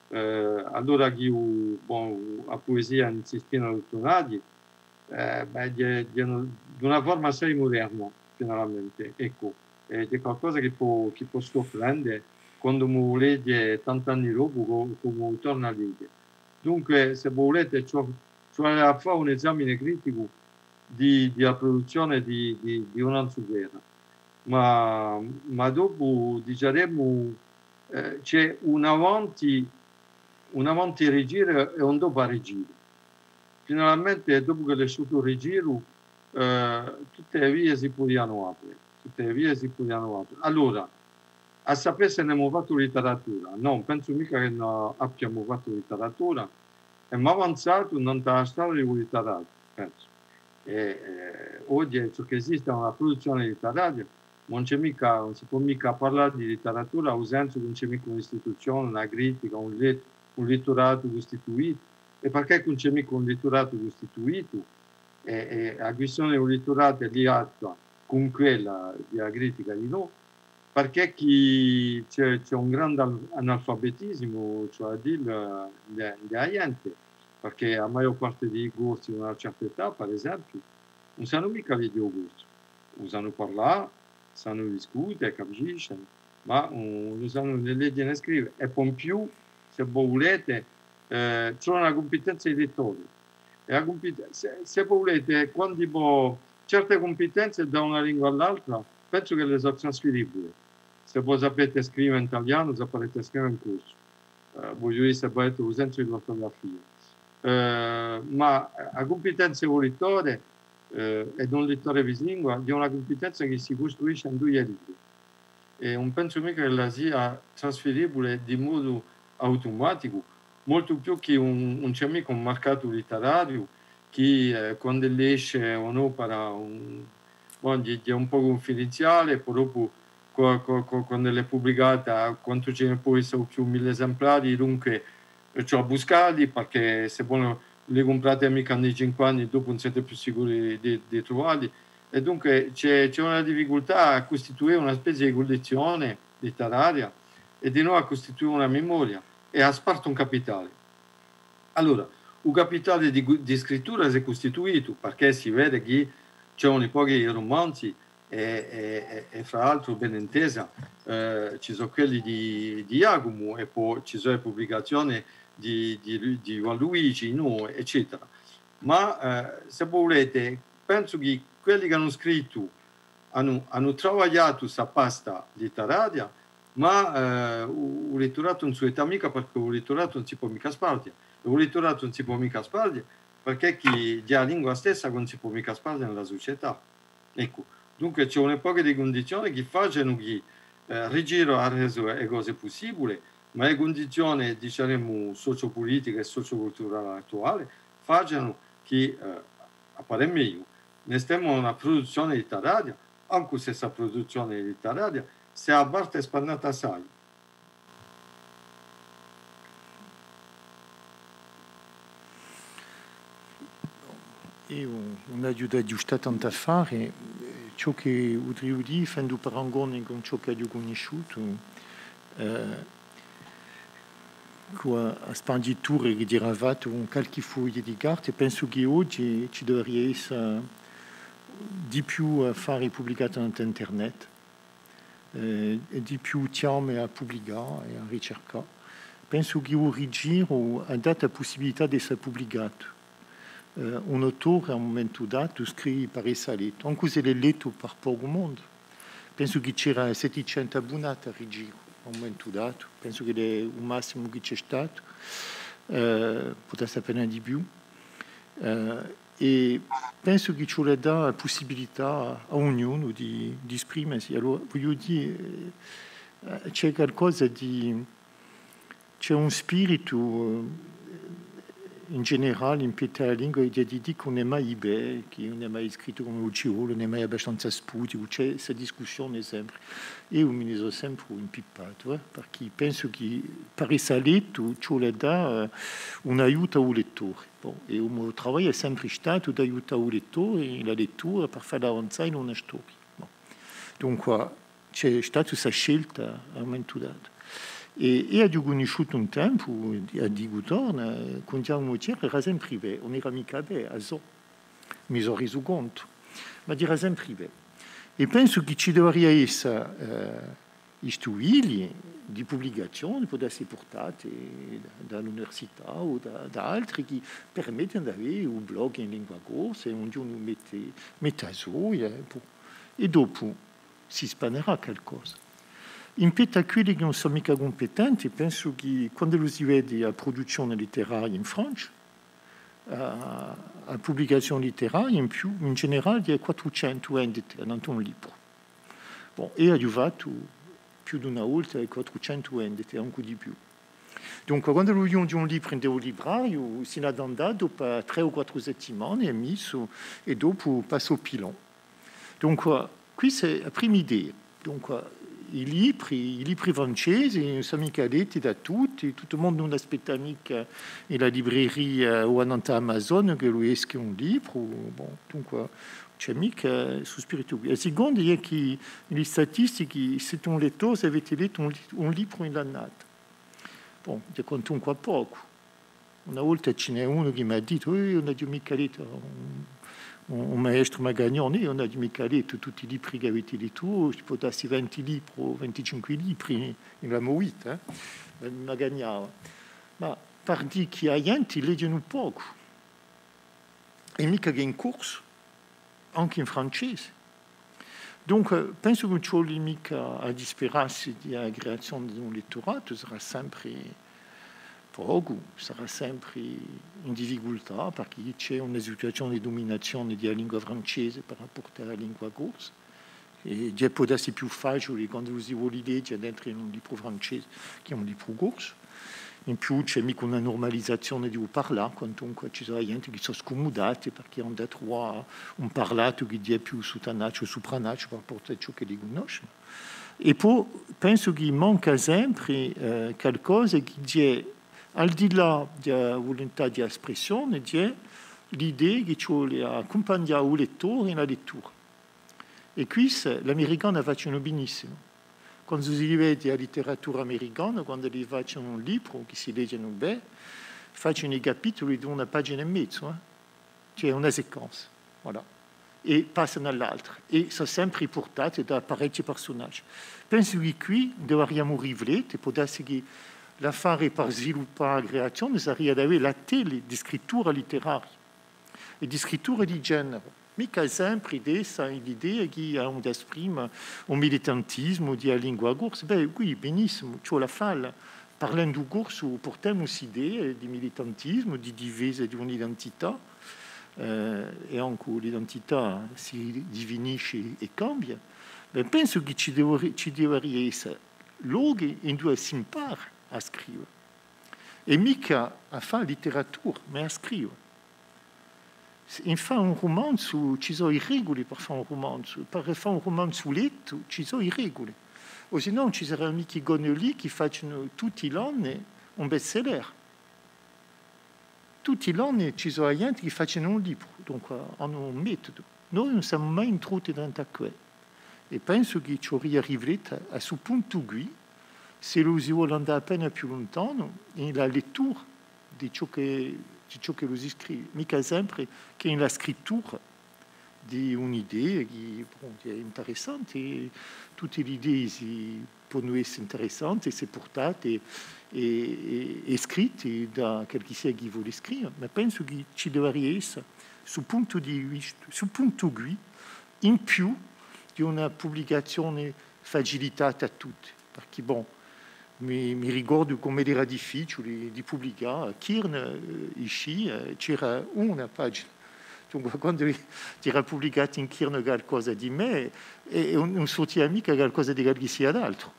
eh, allora chì u, bon, a puesia in sistina d'uttunati, eh, bè, hè, hè un-, d'una forma assai muderna, finalmente, eccu, è hè qualcosa chì pò, chì pò surprende quand'omu u leghje tant'anni dopu, co-, cum'è u torna à leghje. Dunque, s'è vo vulete, ci vo-, ci vole à fà un esamine criticu di, di a pruduzzione di, di, di Una Zufera. Ma, ma dopu, diceremu, eh, ci hè un avanti, un avanti Rigiru è un dopu à Rigiru. Finalmente, dopu ch'ellu hè esciutu Rigiru, eh, tutte e vie si pudianu apre, tutte e vie si pudianu apre. Allora, à sapè s'è n'emu fattu litteratura. Nò, ùn pensu micca chì no abbiamu fattu litteratura, emu avanzatu nant'à a strada di u litteratu, pensu. È, eh, oghje ciò chì esiste hè una pruduzzione litteraria, ma ùn ci hè micca, ùn si pò micca parlà di litteratura, in u sensu chì ùn ci hè micca un'istituzione, una critica, un lit-, un litturatu custituitu. È perchè chì ùn ci hè micca un litturatu custituitu, è, è a quistione di u litturatu hè ligata cun quella di a critica dinò, perchè chì ci hè, ci hè un grande al-, analfabetisimu, cioè à dì, di, di a ghjente, perchè a maiò parte di i Corsi d'una certa età, per esempiu, ùn sanu micca leghje u corsu, u sanu parlà, sanu discute, capiscenu, ma ùn, ùn sanu nè leghje nè scrive. È po in più, s'è vo vulete, eh, ci hè una cumpitenza di lettore. È a cumpit-, s'è, s'è vo vulete, quandu vo, certe cumpitenze da una lingua à l'altra, pensu ch'elle sò trasferibule. S'è vo sapete scrive in talianu, saparete scrive in corsu. Eh, vogliu dì, s'è vo avete u sensu di l'ortografia. Eh, ma a cumpitenza di u lettore, eh, è d'un lettore bislingua, hè una cumpitenza chì si custruisce in duie lingue. È ùn pensu micca ch'ella sia trasferibule di modu autumaticu, moltu più chì ùn, ùn ci hè micca un marcatu litterariu chì, eh, quand'ellu esce un'opera, un, bon, hè, hè un pocu cunfidenziale, po dopu, co-, co-, co-, quand'ella hè publicata, quantu ci ne pò esse più, mille esemplari, dunque, eh, ci hè à buscalli, perchè s'è vo ùn li cumprate micca in i cinque anni, dopu ùn site più sicuri di, di, di truvalli. È dunque ci hè, ci hè una difficultà à custituì una spezia di cullezzione litteraria è dinò à custituì una memoria è à sparte un capitale. Allora, u capitale di, di scrittura s'hè custituitu, perchè si vede chì ci hè uni pochi rumanzi è, è, è, è fra l'altru, ben intesa, eh, ci sò quelli di, di Ghjacumu è po ci sò e publicazioni di, di, di Ghjuvan Luigi, nò, eccetera. Ma, eh, s'è vo vulete, pensu chì quelli chì anu scrittu anu, anu travagliatu sta pasta litteraria, ma, eh, u, u litturatu ùn sueta micca, perchè u litturatu ùn si pò micca sparghje. È u litturatu ùn si pò micca sparghje, perchè chì hè a lingua stessa chì ùn si pò micca sparghje in a sucietà. Eccu, dunque ci hè un pocu di cundizioni chì facenu chì, eh, Rigiru hà resu e cose pussibule, ma e cundizioni, diceremu, sociopolitiche è socioculturale attuale facenu chì, eh, à parè meiu, ne stemu à una pruduzzione litteraria, ancu s'è sta pruduzzione litteraria s'hè aperta è spannata assai. Eiu ùn aghju da aghjustà tantu affare, eh, ciò chì vuleria dì, fendu parangone cun ciò ch'aghju cunnisciutu, eh, cù a, a sparghjitura chì era fatta cun qualchì foglia di carta, pensu chì oghje ci duveria esse di più affari publicati in internet, eh, è di più chjame à publicà è à ricercà. Pensu chì u Rigiru hà datu a pussibilità d'esse publicatu. Eh, un autore à un mumentu datu scrivi per essa lettu, ancu s'ellu hè lettu per pocu mondu. Pensu chì c'era settecentu abbunati à Rigiru à un mumentu datu, pensu chì hè u massimu chì ci hè statu, eh, pò dassi appena di più. Eh, è pensu chì ci vole à dà a pussibilità à ognunu di, di esprimesi. Allora, vogliu dì, eh, ci hè qualcosa di, ci hè un spiritu, eh, in generale, in pettu à a lingua, di, di dì chì ùn hè mai bè, chì ùn hè mai scrittu cum'ellu ci vole, ùn hè mai abbastanza sputicu, ci hè sta discussione sempre. Eiu mi ne sò sempre impippatu, eh, perchè pensu chì per essa lettu ci vole à dà, eh, un aiutu à u lettore. Bon, è u mo travagliu hè sempre statu d'aiutà u lettore in a lettura per fallu avanzà in una storia. Bon. Dunque, ci hè stata sta scelta à un mumentu datu. È, è aghju cunnisciutu un tempu, a dicu torna, cuntiamu, era sempri bè, ùn era micca bè, a sò, mi sò resu contu, ma era sempri bè. È pensu chì ci duvaria essa, eh, i studiu di publicazione, pò dassi purtati da, da l'università o da, da altri, chì permettenu d'avè un blog in lingua corsa, è ognunu mette, mette a soia, è po-, è dopu si spannerà qualcosa. In pettu à quelli chì ùn sò micca cumpetenti, pensu chì quand'ellu si vede a pruduzzione litteraria in Francia, a, a publicazione litteraria in più, in generale, hè quattrucentu vendite annant'à un libru. Bon, è aghju fattu più d'una volta quattrucentu vendite, ancu di più. Dunque, quand'ellu ghjunghje un libru in u librariu, si n'hà da andà dopu trè o quattru settimane, hè missu, è dopu passa à u pilon. Dunque, questa hè a prima idea. Dunque, i libri, i libri francesi, ùn sò micca letti da tutti, tuttu u mondu ùn aspetta micca in a libreria o annant'à Amazon ch'ellu esca un libru. Bon, dunque, ci hè micca stu spiritu quì. È sicondu hè chì in e statistiche, sè tù un lettore, s'è avete lettu un li-, un libru in l'annata. Bon, hè quantunque pocu. Una volta ci n'hè unu chì m'hà dettu: «Eh, eiu ùn aghju micca lettu», un, un, un maestru Magagnone: «Eiu ùn aghju micca lettu tutti i libri chì avete lettu voi, ci pò dassi vinti libri o vinticinque libri in, in a mo vita, eh?» Ma, ma Magagnone. Ma par dì chì a ghjente leghje pocu. È micca chè in corsu, ancu in francese. Dunque, pensu chì ùn ci vole micca à disperassi di a creazione d'un letturatu, sarà sempre pocu, sarà sempre in difficultà, perchè ci hè una situazione di duminazione di a lingua francese par rapport à a lingua corsa. È ghjè, pò dassi, più faciule quandu si vole leghje dentru in un libru francese chè un libru corsu. In più ci hè micca una nurmalizazione di u parlà, quantunque ci sò ghjente chì sò scumudati perchè anu da truvà un parlatu chì ghjè più suttanacciu o supranacciu par rapport à ciò ch'elli cunnoscenu. È po pensu chì manca sempre, eh, qualcosa chì ghjè, al di là di a vuluntà di espressione, ghjè l'idea chì ci vole à accumpagnà u lettore in a lettura. È quissa l'americani a facenu benissimu. Quandu si vede a litteratura americana, quandu elli facenu un libru chì si leghjenu bè, facenu i capituli d'una pagina è mezu, eh. Ci hè una sequenza, voilà. È passanu à l'altra. È sò sempre purtati da parechji persunaghji. Pensu chì quì duveriamu riflette, pò dassi chì l'affare par sviluppà a creazione saria d'avè l'attelli di scrittura litteraria è di scrittura di generu. Micca sempre d'essa l'idea chì anu da esprima un militantisimu di a lingua corsa. Bè, quì, benissimu, ci vole à falla. Parlendu corsu, purtemu st'idea di militantisimu, di difesa di un'identità, eh, è ancu l'identità si definisce è cambia. Bè, pensu chì ci devari-, ci devaria essa lochi induve s'impara à scriva. È micca à fà litteratura, ma à scriva. In fà un rumanzu ci sò i reguli par fà un rumanzu, par fà un rumanzu lettu ci sò i reguli. O sinnò ùn ci saria micca i Connolly chì facenu tutti l'anni un best-seller. Tutti l'anni ci sò a ghjente chì facenu un libru, dunque anu un metodu. Noi ùn semu mai intruti dentru à què. È pensu chì ci vuleria rifletta à stu puntu quì, s'ellu si vole andà appena più luntanu, in la lettura di ciò chì, di ciò ch'ellu si scrive, micca sempre chè in la scrittura di un'idea chì, bon, hè interessante, tutte l'idee si, ponu esse interessanti s'è purtate è, è, è scritte da qualchissia chì vole scrive, ma pensu chì ci duvaria esse stu puntu di vista, stu puntu quì, in più di una publicazione facilitata à tutti, perchè, bon, mi, mi ricordu cum'ellu era difficiule di publicà, Kyrn, eh, iscì, eh, c'era una pagina. Dunque, quandu era publicatu in Kyrn calcosa di mè, è, è ùn, ùn surtia micca calcosa di qualchissia d'altru.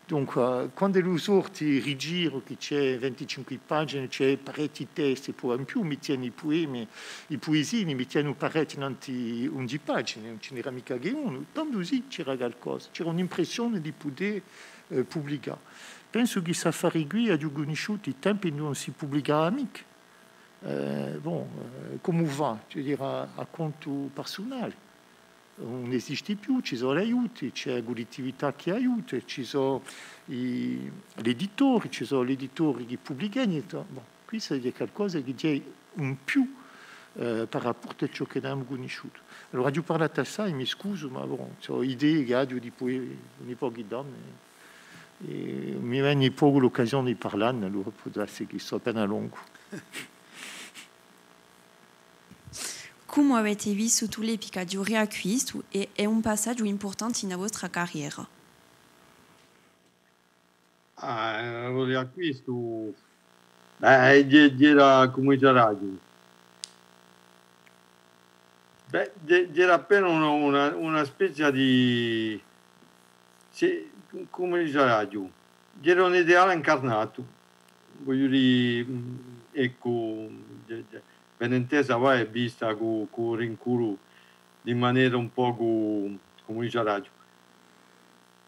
Dunque, quand'ellu sorte Rigiru, chì ci hè vinticinque pagine, ci hè parechji testi, po in più mettianu i puemi, i puesii, ne mettianu parechji nantu à undici pagine, ùn ci n'era micca chè unu, tandu sì, c'era calcosa, c'era un'impressione di pudè, eh, publicà. Pensu chì st'affari quì aghju cunnisciutu i tempi induve ùn si publicava micca. Eh, bon, eh, cumu fà, ci vole à dì, à, à contu parsunale. Ùn esiste più, ci sò l'aiuti, ci hè a cullettività chì aiuta, ci sò i, l'editori, ci sò l'editori chì publicanu, è, bon, questu hè calcosa chì hè in più, eh, par rapport à ciò chì n'avemu cunnisciutu. Allora, aghju parlatu assai, mi scusu, ma bon, sò idee chì aghju dipoi un pocu d'anni, è mi vene pocu l'occasione di parlà ne, allora pò dassi chì sò appena longu. Cumu avete vissutu l'epica di u Riacquistu è, è un passaghju impurtante in a vostra carriera? Ah, eh, u Riacquistu, bè, ghjè-, ghjera, cumu diceraghju, bè, ghjè-, ghjera appena una, una, una spezia di, sì, cumu diceraghju, ghjera un ideale incarnatu, vogliu dì, mm, eccu, ghjè-, ghjè-, ben intesa, và, hè vista cù, cù rinculu di manera un pocu, cumu diceraghju,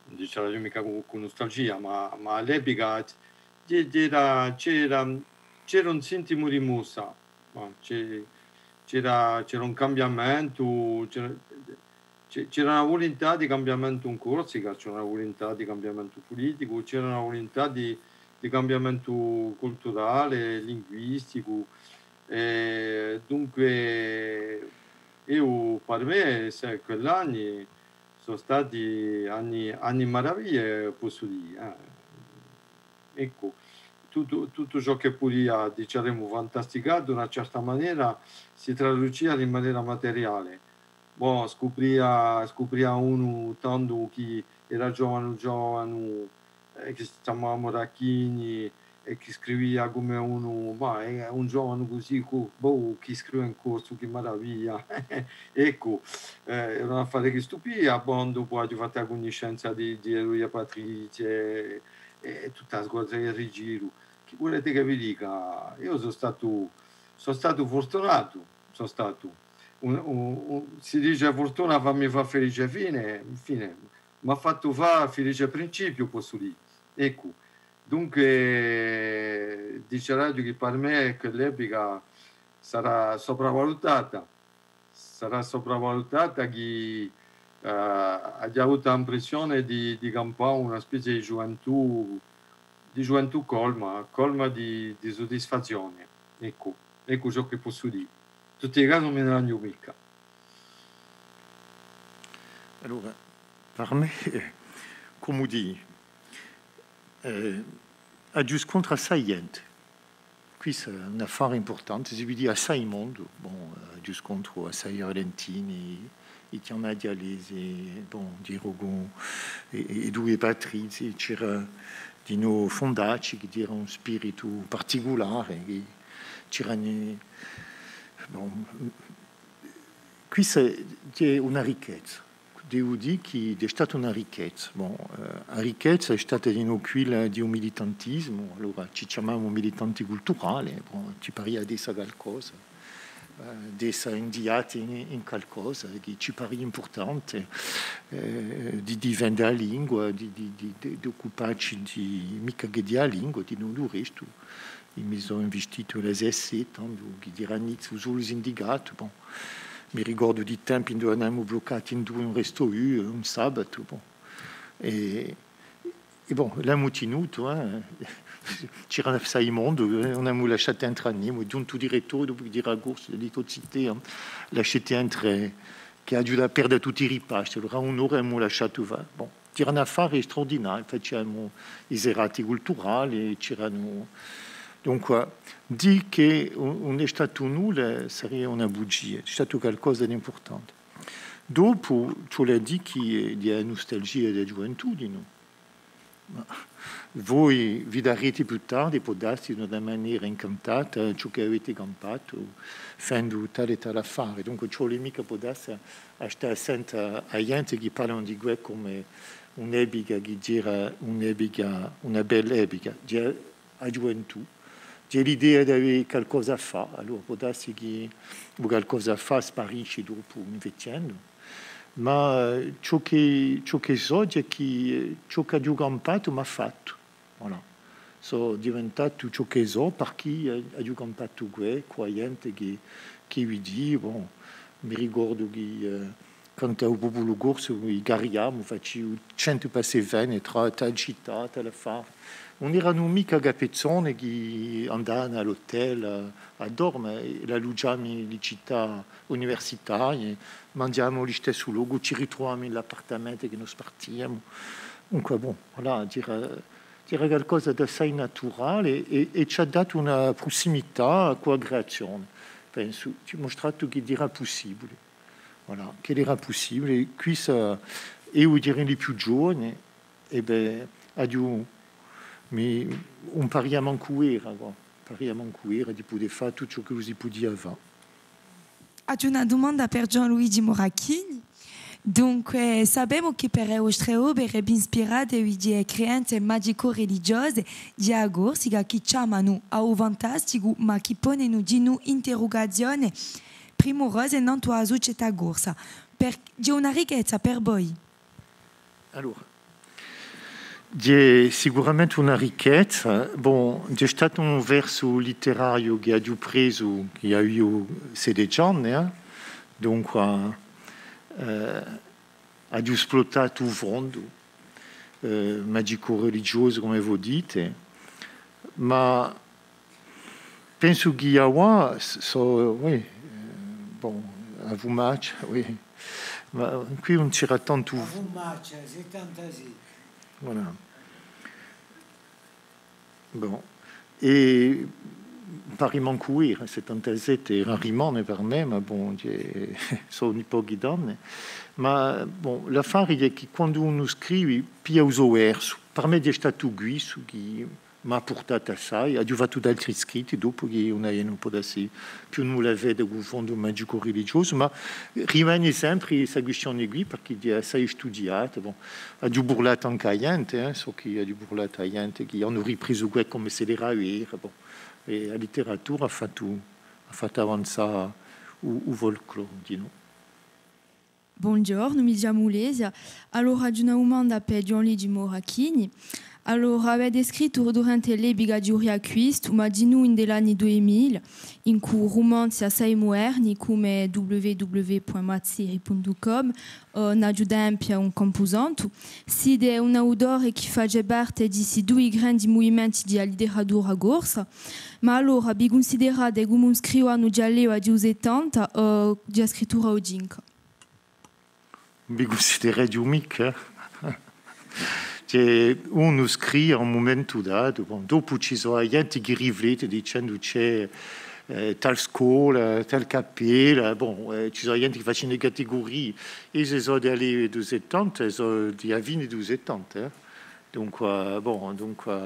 ùn diceraghju micca cù, cù nustalgia, ma, ma à l'epica c-, c-, c'era, c'era, c'era un sintimu di mossa, ma c'è-, c'era, c'era un cambiamentu, c'era, c'è-, c'era una vulintà di cambiamentu in Corsica, c'era una vulintà di cambiamentu puliticu, c'era una vulintà di, di cambiamentu culturale, linguisticu, è dunque, eiu, per mè, sè, quell'anni sò stati anni, anni maraviglie, possu dì, eh. Eccu, tuttu, tuttu ciò chì pudia, diceremu, fantasticà d'una certa manera, si traducia in manera materiale. Bon, scupria, scupria unu tandu chì era giovanu, giovanu, eh, chì si chjamava Moracchini è chì scrivia cum'è unu, ma hè un giovanu cusì, cù, boh, chì scrive in corsu, chì maraviglia. Eccu, eh, era un affare chì stupia, bon, dopu aghju fattu a cunniscenza di, di Eluia Patrizia è, è tutta a squadra di Rigiru. Chì vulete chì vi dica? Eiu sò statu, sò statu furtunatu, sò statu. Un, un, un, si dice furtuna fà mi fà felice fine, infine, m'hà fattu fà felice principiu, possu dì. Eccu. Dunque, diceraghju chì per mè quell'epica sarà sopravalutata, sarà sopravalutata chì, eh, aghju avutu l'impressione di, di campà una spezia di ghjuventù, di ghjuventù colma, colma di, di suddisfazione. Eccu, eccu ciò chì possu dì. Tutti i casi ùn mi ne lagnu micca. Allora, per mè, eh, cumu dì, eh, aghju scontru assai ghjente. Questu hè un affare impurtante, si vede assai mondu, bon, eh, aghju scontru assai Valentini, i chjamati Alesi, bon, Di Rogon, è, è, è duie Patrizii, c'era dinò Fondacci, chì era un spiritu particulare, chì c'era, bon, questa hè una ricchezza. Devu dì chì hè stata una ricchezza. Bon, eh, a ricchezza hè stata dinò quella di un militantisimu, allora ci chjamemu militanti culturali, bon, ci paria d'esse calcosa, eh, d'esse indiati in, in calcosa chì ci paria impurtante, eh, di difende a lingua, di, di, di, di, d'occupacci di, micca chè di a lingua, di tuttu u restu. È mi sò investitu à la S S C, tandu chì era iniziu solu sindicatu, bon. Mi ricordu di tempi induve eremu bluccati in dui un resto u, un sabatu, bon. È, è bon, l'emu tinutu, eh. C'era assai mondu, eh, ùn emu lasciatu entre à nimu, hè ghjuntu u direttore, dopu chì era corsu, hà dettu: «Zitè, eh, lasciate entre chì aghju da perde tutti i ripasti, allora un'ora emu lasciatu fà. Bon, c'era un affare straurdinariu, faciamu i serati culturali, c'eranu, dunque, dì chì ùn, ùn hè statu nulla saria una bugia, hè statu calcosa d'impurtante. Dopu, ci vole à dì chì hè, hè a nustalgia di a ghjuventù, nò? Ma voi vidarete più tardi, pò dassi, d'una manera incantata, ciò chì avete campatu, fendu tale è tale affare. Dunque, ci vole micca, pò dassi, à, à stà à sente à, à ghjente chì parlanu di què cum'è un'epica chì era un'epica, una bella epica. Hè a ghjuventù. Hè l'idea d'avè calcosa à fà, allora pò dassi chì u calcosa à fà sparisci dopu invechjendu. Ma, eh, ciò chì, ciò chì sò, hè chì, eh, ciò ch'aghju campatu m'hà fattu. Voilà. Sò diventatu ciò chì sò, parchì, eh, aghju campatu què, cù a ghjente chì, chì vidia, bon, mi ricordu chì, eh, quant'à u populu corsu, i carriamu, faciu centu passi è veni trà tale cità, tale affare. Ùn eranu micca capezzoni chì andavanu à l'hotel à, à dorme, è l'allughjamu in e cità universitarie, manghjamu in listessu locu, ci ritruvamu in l'appartamentu chì no spartiamu. Dunque, bon, voilà, era, era calcosa d'assai naturale è, è ci hà datu una prussimità cù a creazione, pensu, ci hà mustratu chì era pussibule. Voilà, chì era pussibule. Quì, sà, eiu eri di più ghjovanu, è bè, aghju, mi, ùn paria mancu vera, quà. Paria mancu vera di pudè fà tuttu ciò chì si pudia fà. Aghju una dumanda per Ghjuvan Luigi Moracchini. Dunque, sapemu chì per e vostre opere v'ispirate di e credenze magico-religiose di a Corsica chì chjamanu à u fantasticu, ma chì ponenu dinù interrugazione primurose nantu à a sucetà corsa. Per, hè una ricchezza per voi? Allora, hè sicuramente una ricchezza. Bon, hè statu un versu litterariu chì aghju presu, chì aviu sedeci anni, eh. Dunque, eh, aghju spluttatu u fondu, eh, magico-religiosu, cum'è vo dite, ma pensu chì avà, s-, sò, oui, eh, bon, a fumaccia, oui. Ma quì ùn c'era tantu. A fumaccia, settantasette. Voilà. Bon. È pari mancu era, settantasette era rimane per mè, ma bon, hè, sò un pochi d'anni. Ma bon, l'affare hè chì quandu unu scrivi, piglia u so versu. Per mè hè statu quissu chì m'hà purtatu assai, aghju fattu d'altri scritti dopu chì ùn avenu, pò dassi, più nulla à vede cù u fondu magico-religiosu, ma rimane sempre sta quistione quì, perchè hè assai studiata. Bon, aghju burlatu ancu à ghjente, eh, sò chì aghju burlatu à ghjente chì anu ripresu què cum'è s'ellu era vera, bon, è a litteratura hà fattu, hà fattu avanzà u, u folklore, dinò. Bonghjornu, mi chjamu Lesia. Allora, aghju una dumanda per Ghjuvan Luigi Moracchini. Allora, avete scrittu durante l'epica di u Riacquistu, ma dinù in l'anni dui mila, incù rumanzi assai muderni, cum'è W W W puntu mazzeri puntu com, o N'aghju da empie un campusantu. Site un autore chì face parte di sti dui grandi muvimenti di a litteratura corsa, ma allora vi cunsiderate cum'è un scrivanu di a leva di u settanta o di a scrittura oghjinca? Mi cunsidereghju micca. Cioè, unu scrive à un mumentu datu, bon, dopu ci sò a ghjente chì riflette dicendu ci hè, eh, tal scola, tal cappella, bon, eh, ci sò a ghjente chì face e categurie. Eiu sò di a leva di u settanta, sò di a fine di u settanta, eh. Dunque, bon, dunque,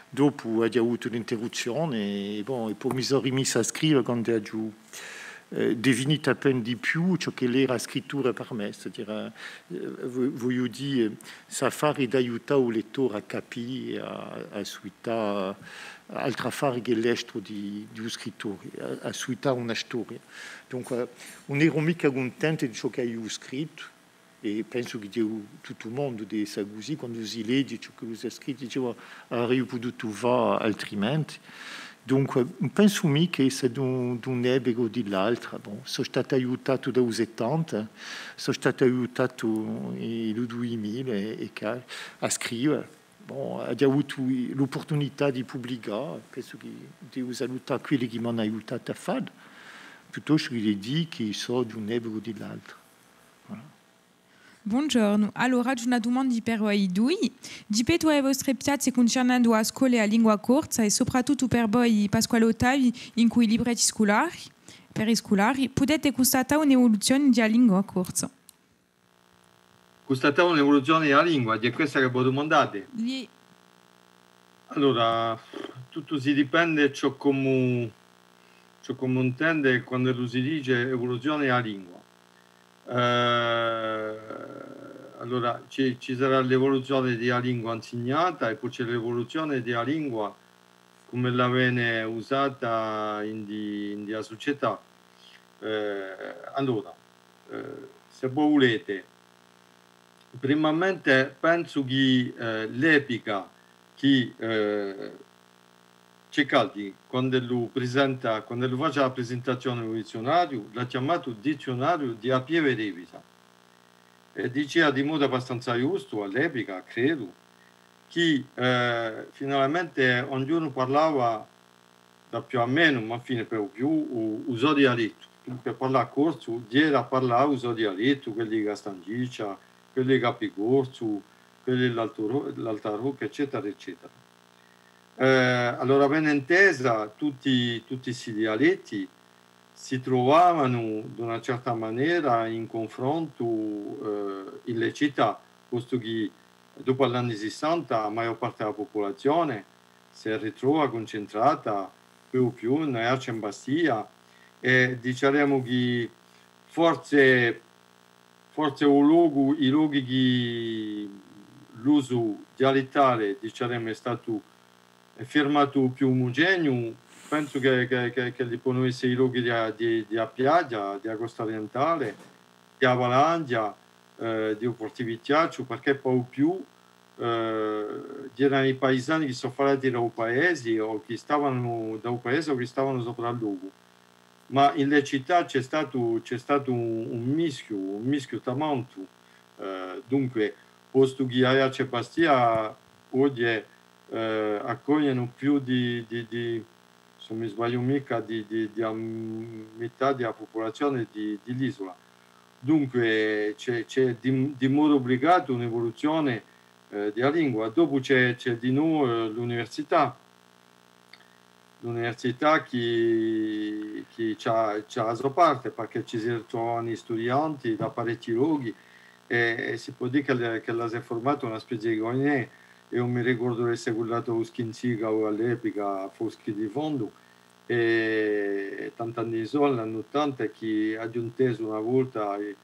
dopu aghju avutu l'interruzzione, è, bon, è po mi sò rimissu à scrive quandu aghju, eh, definitu appena di più ciò ch'ella era a scrittura per mè, c'est-à-dire, eh, vo-, vogliu dì, eh, s'affare d'aiutà u lettore à capì, à, à suità, altru affare chè l'estru di, di u scrittore, à, à suità una storia. Dunque, ùn eru micca cuntentu di ciò ch'aviu scrittu, è pensu chì deve, tuttu u mondu deve esse cusì, quandu si leghje ciò ch'ellu s'hà scrittu, dice, "Ma averei pudutu fà altrimenti." Dunque, ùn pensu micca ch'ella sia d'un, d'un epicu o di l'altra. Bon, sò statu aiutatu da u settanta, sò statu aiutatu in u dui mila è, è quì à scrive. Bon, aghju avutu l'opportunità di publicà, pensu chì devu salutà quelli chì m'anu aiutatu à fà, piuttostu chè di dì chì sò d'un epicu o di l'altra. Bonghjornu. Allora, aghju una dumanda per voi dui. Di pettu à e vostre piazze cuncernendu a scola è a lingua corsa, è soprattuttu per voi, Pasquale Ottavi, incù i libretti sculari, per i sculari, pudete custatà un'evoluzione di a lingua corsa? Custatà un'evoluzione di a lingua, hè quessa chì vo dumandate? Iè. Allora, tuttu si dipende ciò comu, ciò comu intende quand'ellu si dice evoluzione di a lingua. Eh, allora, ci, ci sarà l'evoluzione di a lingua insignata è po ci hè l'evoluzione di a lingua cum'ella vene usata in di, in di a sucetà. Eh, allora, eh, s'è vo vulete, primamente pensu chì, eh, l'epica chì, eh, Ceccaldi, quand'ellu prisenta, quand'ellu face a prisentazione di u dizziunariu, l'hà chjamatu dizziunariu di a pieve d'Evita. È dicia di modu abbastanza ghjustu, à l'epica, credu, chì, eh, finalmente ognunu parlava da più à menu, ma à a fine per u più, u, u so dialettu. Dunque, parlà corsu, era parlà u so dialettu, quelli di Castagniccia, quelli di Capicorsu, quelli di l'Altu Ro-, l'Alta Rocca, eccetera, eccetera. Eh, allora, ben intesa, tutti, tutti sti dialetti si truvavanu, d'una certa manera, in cunfrontu, eh, in le cità, postu chì, dopu à l'anni sissanta, a maiò parte di a pupulazione s'hè ritrova cuncentrata per u più in Aiacciu è in Bastia, è diceremu chì forse, forse u locu, i lochi chì l'usu dialettale, diceremu, hè statu, hè firmatu più omugeneu, pensu chì, chì, chì, chì li ponu esse i lochi di a, di, di a piaghja, di a costa orientale, di a Balagna, eh, di u Portivechjacciu, perchè pà u più, eh, eranu i paisani chì sò falati da u paesi o chì stavanu da u paesi o chì stavanu sopra à u locu. Ma in le cità ci hè statu, ci hè statu un, un mischiu, un mischiu tamantu. Eh, dunque, postu chì Aiacciu è Bastia oghje, eh, accoglienu più di, di, di, s'o ùn mi sbagliu micca, di, di, di a mità di a pupulazione di, di l'isula. Dunque, ci hè, ci hè di, di modu ubligatu un'evoluzione, eh, di a lingua. Dopu ci hè, ci hè dinù, eh, l'università. L'università chì, chì ci hà, ci hà a so parte, perchè ci si ritrovanu i studianti da parechji lochi è, è si pò dì ch'ella, ch'ella s'hè furmata una spezia di cabinet. Eiu mi ricordu d'esse cullatu à u Schinzica à l'epica, à fà u schì di fondu, è tant'anni sò, l'anni ottanta, chì aghju intesu una volta, eh,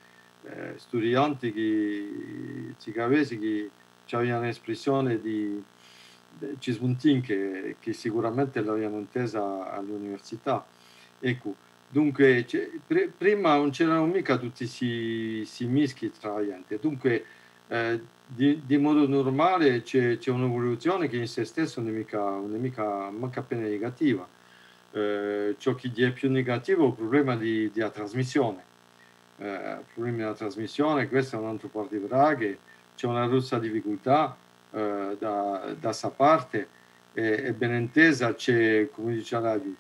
studianti chì, zicavesi, chì ci avianu un'espressione di, di cismuntinche, chì sicuramente l'avianu intesa à l'università. Eccu, dunque, ci hè, pri-, prima ùn c'eranu micca tutti sti, sti mischi trà a ghjente. Dunque, eh, di, di modu nurmale ci hè, ci hè un'evoluzione chì in sè stessa ùn hè micca, ùn hè micca mancu appena negativa. Eh, ciò chì hè più negativu hè u prublema di, di a trasmissione. Eh, prublemi di a trasmissione, questu hè un antru par di brache, ci hè una grossa difficultà, eh, da, da sta parte, è, è ben intesa ci hè, cum'è dice a radio,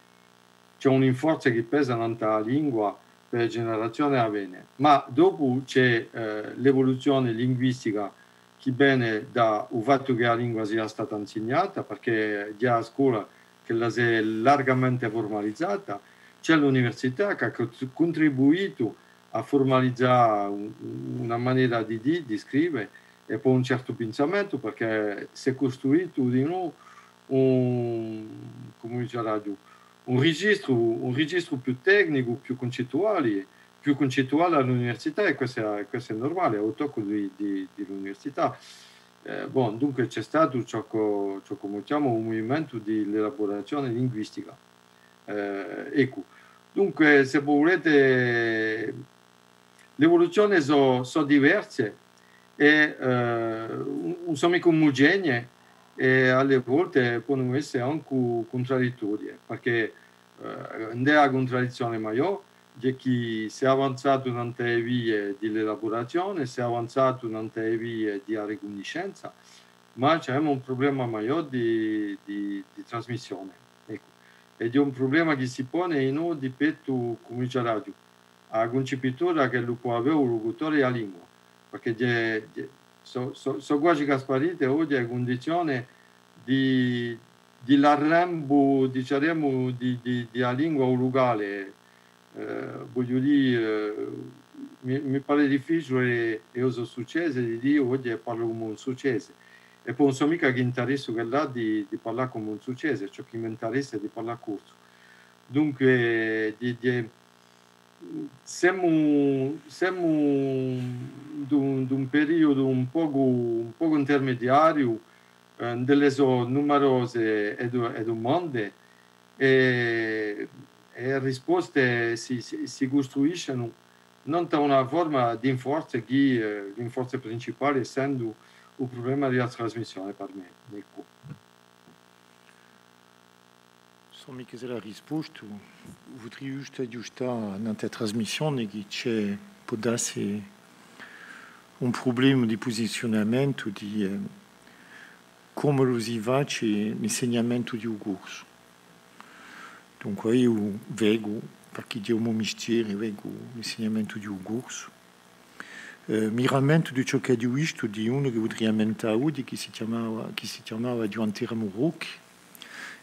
ci hè un inforzu chì pesa nant'à a lingua per e generazione à vene. Ma dopu ci hè, eh, l'evoluzione linguistica chì vene da u fattu chì a lingua sia stata insignata, perchè ghjè à a scola ch'ella s'hè largamente furmalizata, ci hè l'università chì hà cont-, cuntribuitu à furmalizà un, una manera di dì, di scrive, è po un certu pinsamentu, perchè s'hè custruitu dinù un, cumu dice a radio, un registru, un registru più tecnicu, più cuncettuale, più cuncettuale à l'università, è questu hè, questu hè nurmale, hè u toccu di, di, di l'università. Eh, bon, dunque ci hè statu ciò chì, ciò chì chjamu un muvimentu di l'elaburazione linguistica. Eh, eccu. Dunque, s'è vo vulete, l'evoluzione sò, sò diverse è, eh, ùn, ùn sò micca omugenee è à e volte ponu esse ancu cuntradittorie, perchè, eh, ùn hè a cuntradizzione maiò, hè chì s'hè avanzatu nant'à e vie di l'elaburazione, s'hè avanzatu nant'à e vie di a ricunniscenza, ma ci avemu un prublema maiò di, di, di trasmissione. Eccu. È hè un prublema chì si pone in u dipettu, cum'è dice a radio, à a cuncipitura ch'ellu pò avè u lucutore di a lingua. Perchè hè, hè, sò, sò, sò quasi chì sparite oghje e cundizione di, di l'arrembu, diceremu, di, di, di a lingua à u lucale. Eh, vogliu dì, eh, mi, mi pare difficiule, eiu sò succese, di dì, oghje parlu cum'è un succese. È po ùn sò micca chì interessu chì l'hà di, di parlà cum'è un succese, ciò chì m'interessa hè di parlà corsu. Dunque, di, di, semu, semu d'un, d'un periudu un pocu, un pocu intermediariu, eh, induv'elle sò numerose e du-, e dumande, è, è e risposte si, si, si custruiscenu nant'à una forma d'inforze chì, eh, l'inforze principale essendu u prublema di a trasmissione per mè, eccu. Sò micca s'ellu hà rispostu, vuleria ghjustu aghjustà nant'à a trasmissione chì ci hè, pò dassi, un prublema di pusiziunamentu di, eh, cumu si face l'insignamentu di u corsu. Dunque, eiu vecu, perchè hè u mo mistieru, vecu l'insignamentu di u corsu. Eh, mi rammentu di ciò ch'aghju vistu di unu chì vuleria ammentà oghje, chì si chjamava, chì si chjamava Ghjuvan Teramu Rocchi,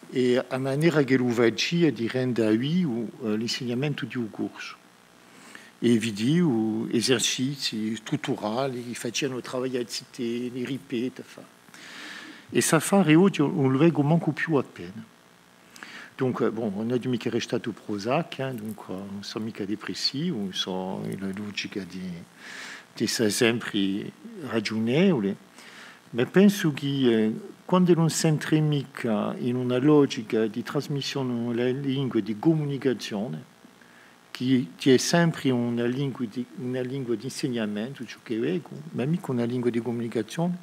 è a manera ch'ellu facia di rende vivu, eh, l'insignamentu di u corsu. È vidiu esercizii strutturali chì facianu travaglià i zitelli, ripete, fà. È st'affare oghje ùn lu vecu mancu più appena. Dunque, bon, ùn aghju micca arrestatu Prozac, eh, dunque, ùn sò micca depressivu, sò in a logica di, d'esse sempre ragiunevule, ma pensu chì, eh, quandu ùn s'entra micca in una logica di trasmissione di una lingua di cumunicazione, chì, chì hè sempre una lingua di, una lingua d'insignamentu, ciò ch'e vecu, ma micca una lingua di cumunicazione,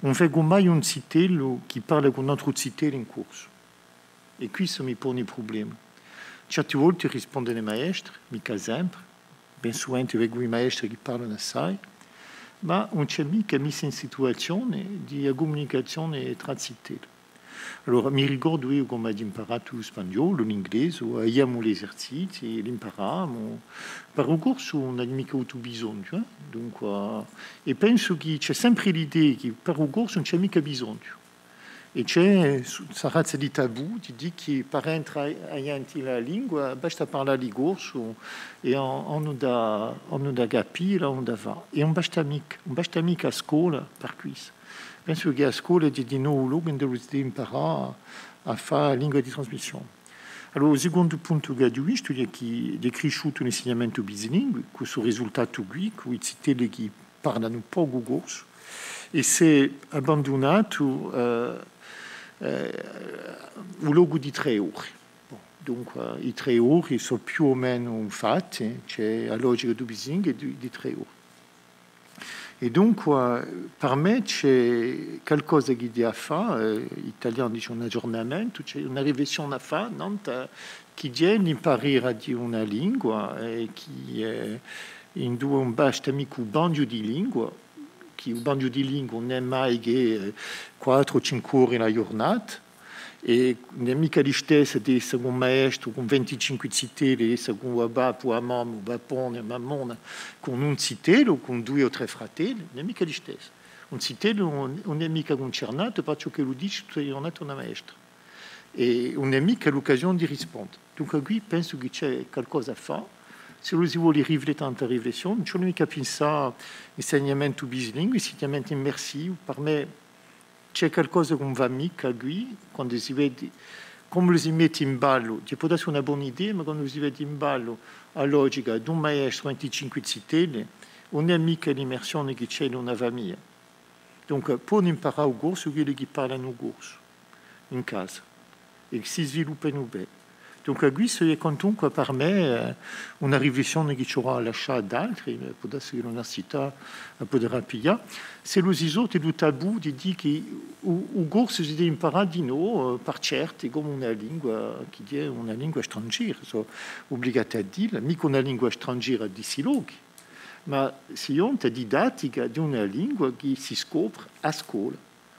ùn vecu mai un zitellu chì parla cù un antru zitellu in corsu. È quissu mi pone prublema. Certe volte rispondenu e maestre, micca sempre, ben suvente vecu i maestri chì parlanu assai, ma ùn ci hè micca messa in situazione di a cumunicazione trà zitelli. Allora, mi ricordu eiu cumu aghju imparatu u spagnolu, l'inglese, aviamu l'esercizii, l'imparavamu. Per u corsu ùn aghju micca avutu bisognu, eh? Dunque, è pensu chì ci hè sempre l'idea chì per u corsu ùn ci hè micca bisognu. È ci hè sta razza di tabù di dì chì per entre a ghjente in a lingua basta parlalli corsu è anu da, anu da capì, anu da fà. È ùn basta micca, ùn basta micca a scola per quissu. Pensu chì a scola hè di novu u locu induve si deve imparà à fà a lingua di trasmissione. Allora, u secondu puntu ch'aghju vistu hè chì hè crisciutu l'insignamentu bislinguu, cù stu risultatu quì, cù i zitelli chì parlanu pocu corsu, è s'hè abbandunatu, eh, eh, u locu di trè ore. Bon, dunque, i trè ore sò più o menu fatti, ci hè a logica di u bislingu di, di trè ore. È dunque, per mè ci hè calcosa chì hè da fà, eh, i taliani dicenu un aghjurnamentu, ci hè una riflessione da fà, nant'à chì hè l'imparera di una lingua, è chì, eh, induve ùn basta micca u bagnu di lingua, chì u bagnu di lingua ùn hè mai chè, eh, quattru o cinque ore in a ghjurnata, è ùn hè micca listessa d'esse cù un maestru cù vinticinque zitelli, d'esse cù u babbu, a mamma, u babbone, a mammona, cù un zitellu, cù dui o trè fratelli, ùn hè micca listessa. Un zitellu ùn, ùn hè micca cuncernatu, perchè ch'ellu dice tutta a ghjurnata una maestra. È ùn hè micca l'occasione di risponde. Dunque, quì pensu chì ci hè calcosa da fà. S'ellu si vole riflette in sta riflessione, ùn ci vole micca pinsà insignamentu bislinguu, insignamentu immersivu. Per mè, ci hè calcosa chì ùn và micca quì, quandu si vede cumu si mette in ballu, chì pò esse una bona idea, ma quandu si vede in ballu a logica d'un maestru vinticinque zitelli, ùn hè micca l'immersione chì ci hè in una famiglia. Dunque, ponu imparà u corsu quelli chì parlanu u corsu in casa è chì si sviluppanu bè. Dunque, quissu hè quantunque per mè, eh, una riflessione chì ci avarà à lascià ad altri, eh, pò esse chì l'università a puderà piglià. S'ellu si sorte di u tabù di dì chì u, u corsu si deve imparà di novu, eh, per certi, cum'è una lingua, chì hè una lingua strangera, sò ubligatu à dilla, micca una lingua strangera di sti lochi, ma si ghjunta didattica di una lingua chì si scopre à a scola.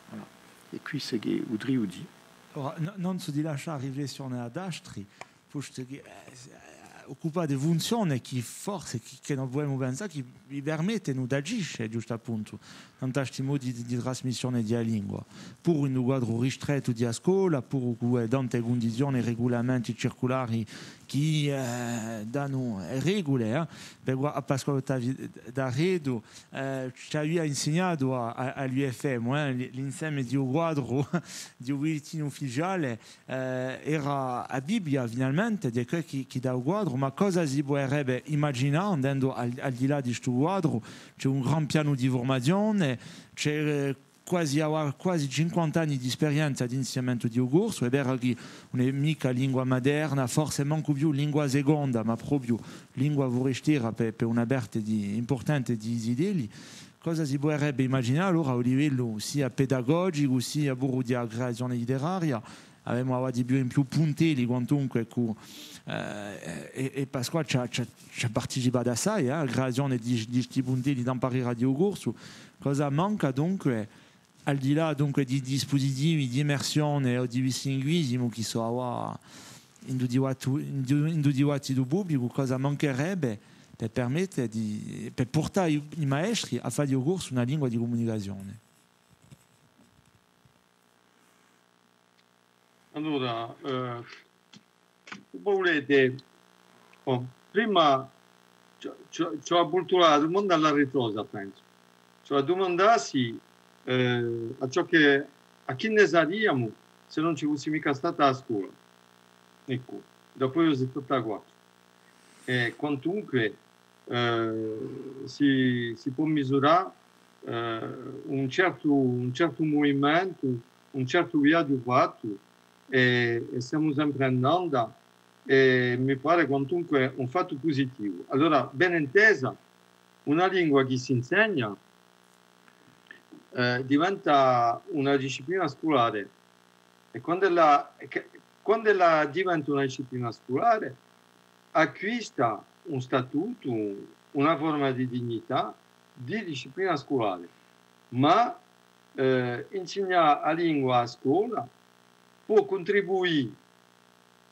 Voilà. Hè quissu chì vuleria dì. Ora, n-, ùn sò di lascià a riflessione ad altri, postu chì, eh, s-, eh, occupà di funzione chì forse, chì, chì no pudemu pensà, chì vi permettenu d'agisce, ghjustappuntu, in sti modi di, di trasmissione di a lingua, puru in un quadru ristrettu di a scola, puru cù, eh, tante cundizione, regulamenti, circulari chì, eh, danu e regule, eh. Per, à Pasquale Ottavi d'Arredu, eh, ci avia insignatu à, à, à l'U F M, eh, l-, l'inseme di un quadru, di un bullettinu ufficiale, eh, era a Bibbia, finalmente, di què chì, chì dà u quadru, ma cosa si puderebbe imaginà, andendu al, al di là di stu quadru? Ci hè un gran pianu di furmazione, ci hè, eh, quasi, avà quasi cinquanta anni di sperienza d'insignamentu di u corsu, hè vera chì ùn hè micca lingua materna, forse mancu più lingua seconda, ma propiu lingua furestera per, per una parte di, impurtante di i zitelli. Cosa si puderebbe imaginà allora à u livellu sia pedagogicu, sia puru di a creazione literaria? Avemu avà di più in più puntelli, quantunque, cù, eh, è, è Pasquale ci hà, ci hà, ci hà participatu assai, eh, à a creazione di, di sti puntelli d'amparera di u corsu. Cosa manca, dunque, al di là, dunque, di dispusitivi d'immersione o di bislinguisimu chì sò avà in u dibattu-, in u, in u dibattitu publicu, cosa mancherebbe per permette di, per purtà i, i maestri à fà di u corsu una lingua di cumunicazione? Allora, eh, Vo vulete, oh, prima ci, ci, ci hè à vultulà a dumanda à a ritrosa, pensu. Ci hè à dumandassi, eh, à ciò chì, à chì ne sariamu s'ellu ùn ci fussi micca stata a scola. Eccu, dapoi u settantaquattru. È quantunque, eh, si, si pò misurà, eh, un certu, un certu muvimentu, un certu viaghju fattu, è, è semu sempre andanda, è mi pare quantunque un fattu pusitivu. Allora, ben intesa, una lingua chì s'insegna, eh, diventa una disciplina sculare, è quand'ella, è chì, quand'ella diventa una disciplina sculare, acquista un statutu, una forma di dignità di disciplina sculare. Ma, eh, insignà a lingua à a scola pò cuntribuì,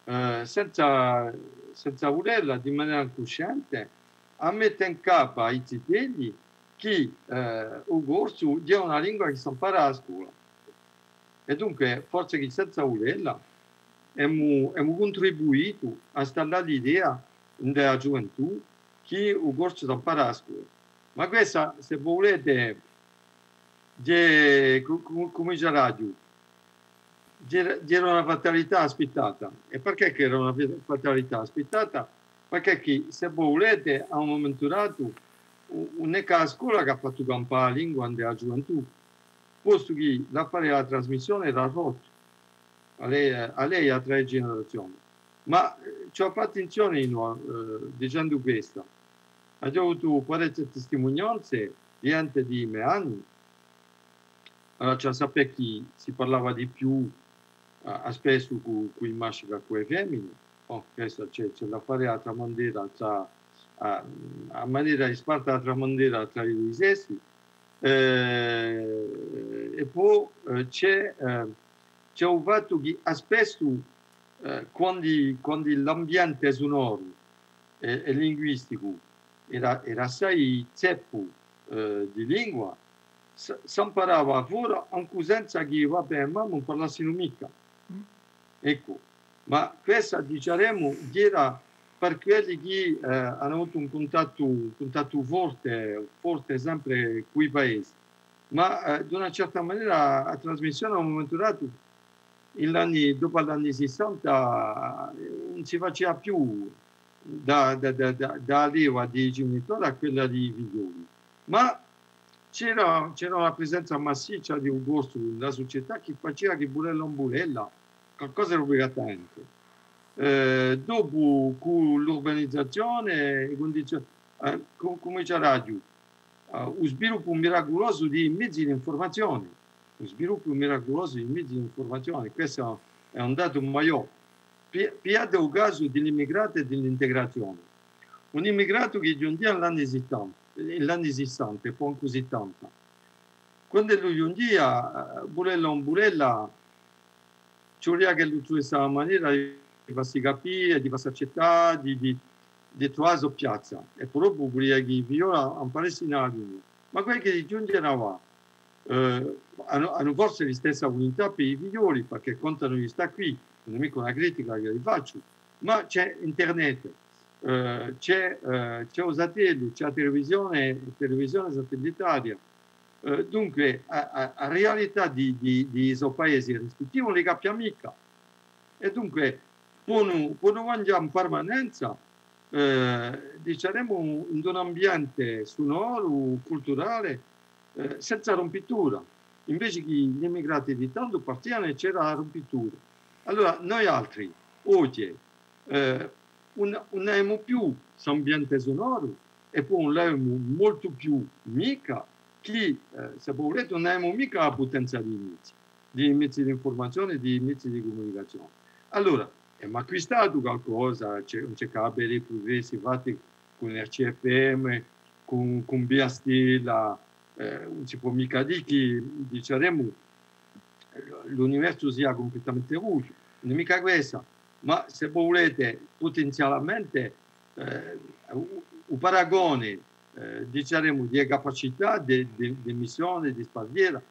eh, senza, senza vulella, di manera incusciente, à mette in capu à i zitelli chì, eh, u corsu hè una lingua chì s'ampara à a scola. È dunque, forse chì senza vulella, emu, emu cuntribuitu à installà l'idea in a ghjuventù chì u corsu s'ampara à a scola. Ma questa, s'è vo vulete, hè, cu-, cu-, cumu dice a radio, era, era una fatalità aspittata. È perchè chì era una fa-, fatalità aspittata? Perchè chì, s'è vo vulete, à un mumentu datu, u-, ùn hè chè a scola chì hà fattu campà a lingua in a ghjuventù, postu chì l'affare di a trasmissione era rottu à lei, à lei, à trè generazioni. Ma, eh, ci hè à fà attenzione, eh, dicendu questa. Aghju avutu parechje testimunianze di ghjente di i me anni. Allora, ci hè à sapè chì si parlava di più, à, à spessu cù, cù i masci chè cù e femine. Oh, questa ci hè, ci hè l'affare à a tramandera, trà, à, à manera di sparte a tramandera trà i dui sessi. Eh, è po, eh, ci hè, eh, ci hè u fattu chì à spessu, eh, quandu, quandu l'ambiente sunoru è, è linguisticu era, era assai zeppu, eh, di lingua, s-, s'amparava fora ancu senza chì i babbi è e mamme ùn parlassinu micca. Eccu, ma questa, diceremu, era per quelli chì, eh, anu avutu un cuntattu, un cuntattu forte, forte sempre cù i paesi. Ma, eh, d'una certa manera, a trasmissione à un mumentu datu, in l'anni, dopu à l'anni sessanta, eh, ùn si facia più da, da, da, da, da a leva di i genitori à quella di i figlioli. Ma c'era, c'era una presenza massiccia di u corsu in a sucetà chì facia chì, vulella o ùn vulella, qualcosa era ubligatu à entre. Eh, dopu, cù l'urbanizazione, e cundizio-, eh, cu-, cumu dice a radio, eh, u sviluppu miraculosu di i mezi d'infurmazione, u sviluppu miraculosu di i mezi d'infurmazione, questu hè un datu maiò. Pi-, pigliate u casu di l'immigratu è di l'integrazione. Un immigratu chì ghjunghjia in l'anni sittanta, in l'anni sessanta è po ancu sittanta. Quand'ellu ghjunghjia, eh, vulella o ùn vulella, ci vulia ch'ellu truvessi a manera di fassi capì, di fassi accettà, di, di, di truvà a so piazza, è puru puru chì i figlioli amparessi una lingua. Ma quelli chì ghjunghjenu avà, eh, anu, anu forse listessa vulintà per i figlioli, perchè contanu di stà quì, ùn hè micca una critica ch'e li facciu, ma ci hè internet, eh, ci hè, eh, ci hè u satellite, ci hè a televisione, televisione satellitaria. Eh, dunque, a, a, a realità di, di, di i so paesi rispettivi ùn li capia micca. È dunque, ponu, ponu manghjà in permanenza, eh, diceremu, in un ambiente sunoru, culturale, eh, senza rumpitura. Invece chì l'emigrati di tandu partianu è c'era a rumpitura. Allora, noi altri, oghje, eh, ùn, ùn avemu più st'ambiente sunoru è po ùn l'avemu moltu più micca chì, eh, s'è vo vulete, ùn avemu micca a putenza di i mezi, di i mezi d'infurmazione, di i mezi di cumunicazione. Allora, emu acquistatu calcosa, ci hè, ci hè chè da vede i prugressi fatti cù R C F M, cù, cù Via Stella, eh, ùn si pò micca dì chì, diceremu, l'universu sia cumpletamente vutu, ùn hè micca quessa, ma s'è vo vulete, putenzialmente, eh, u, u paragone, eh, diceremu, di e capacità di, di, di emissione, di sparghjera,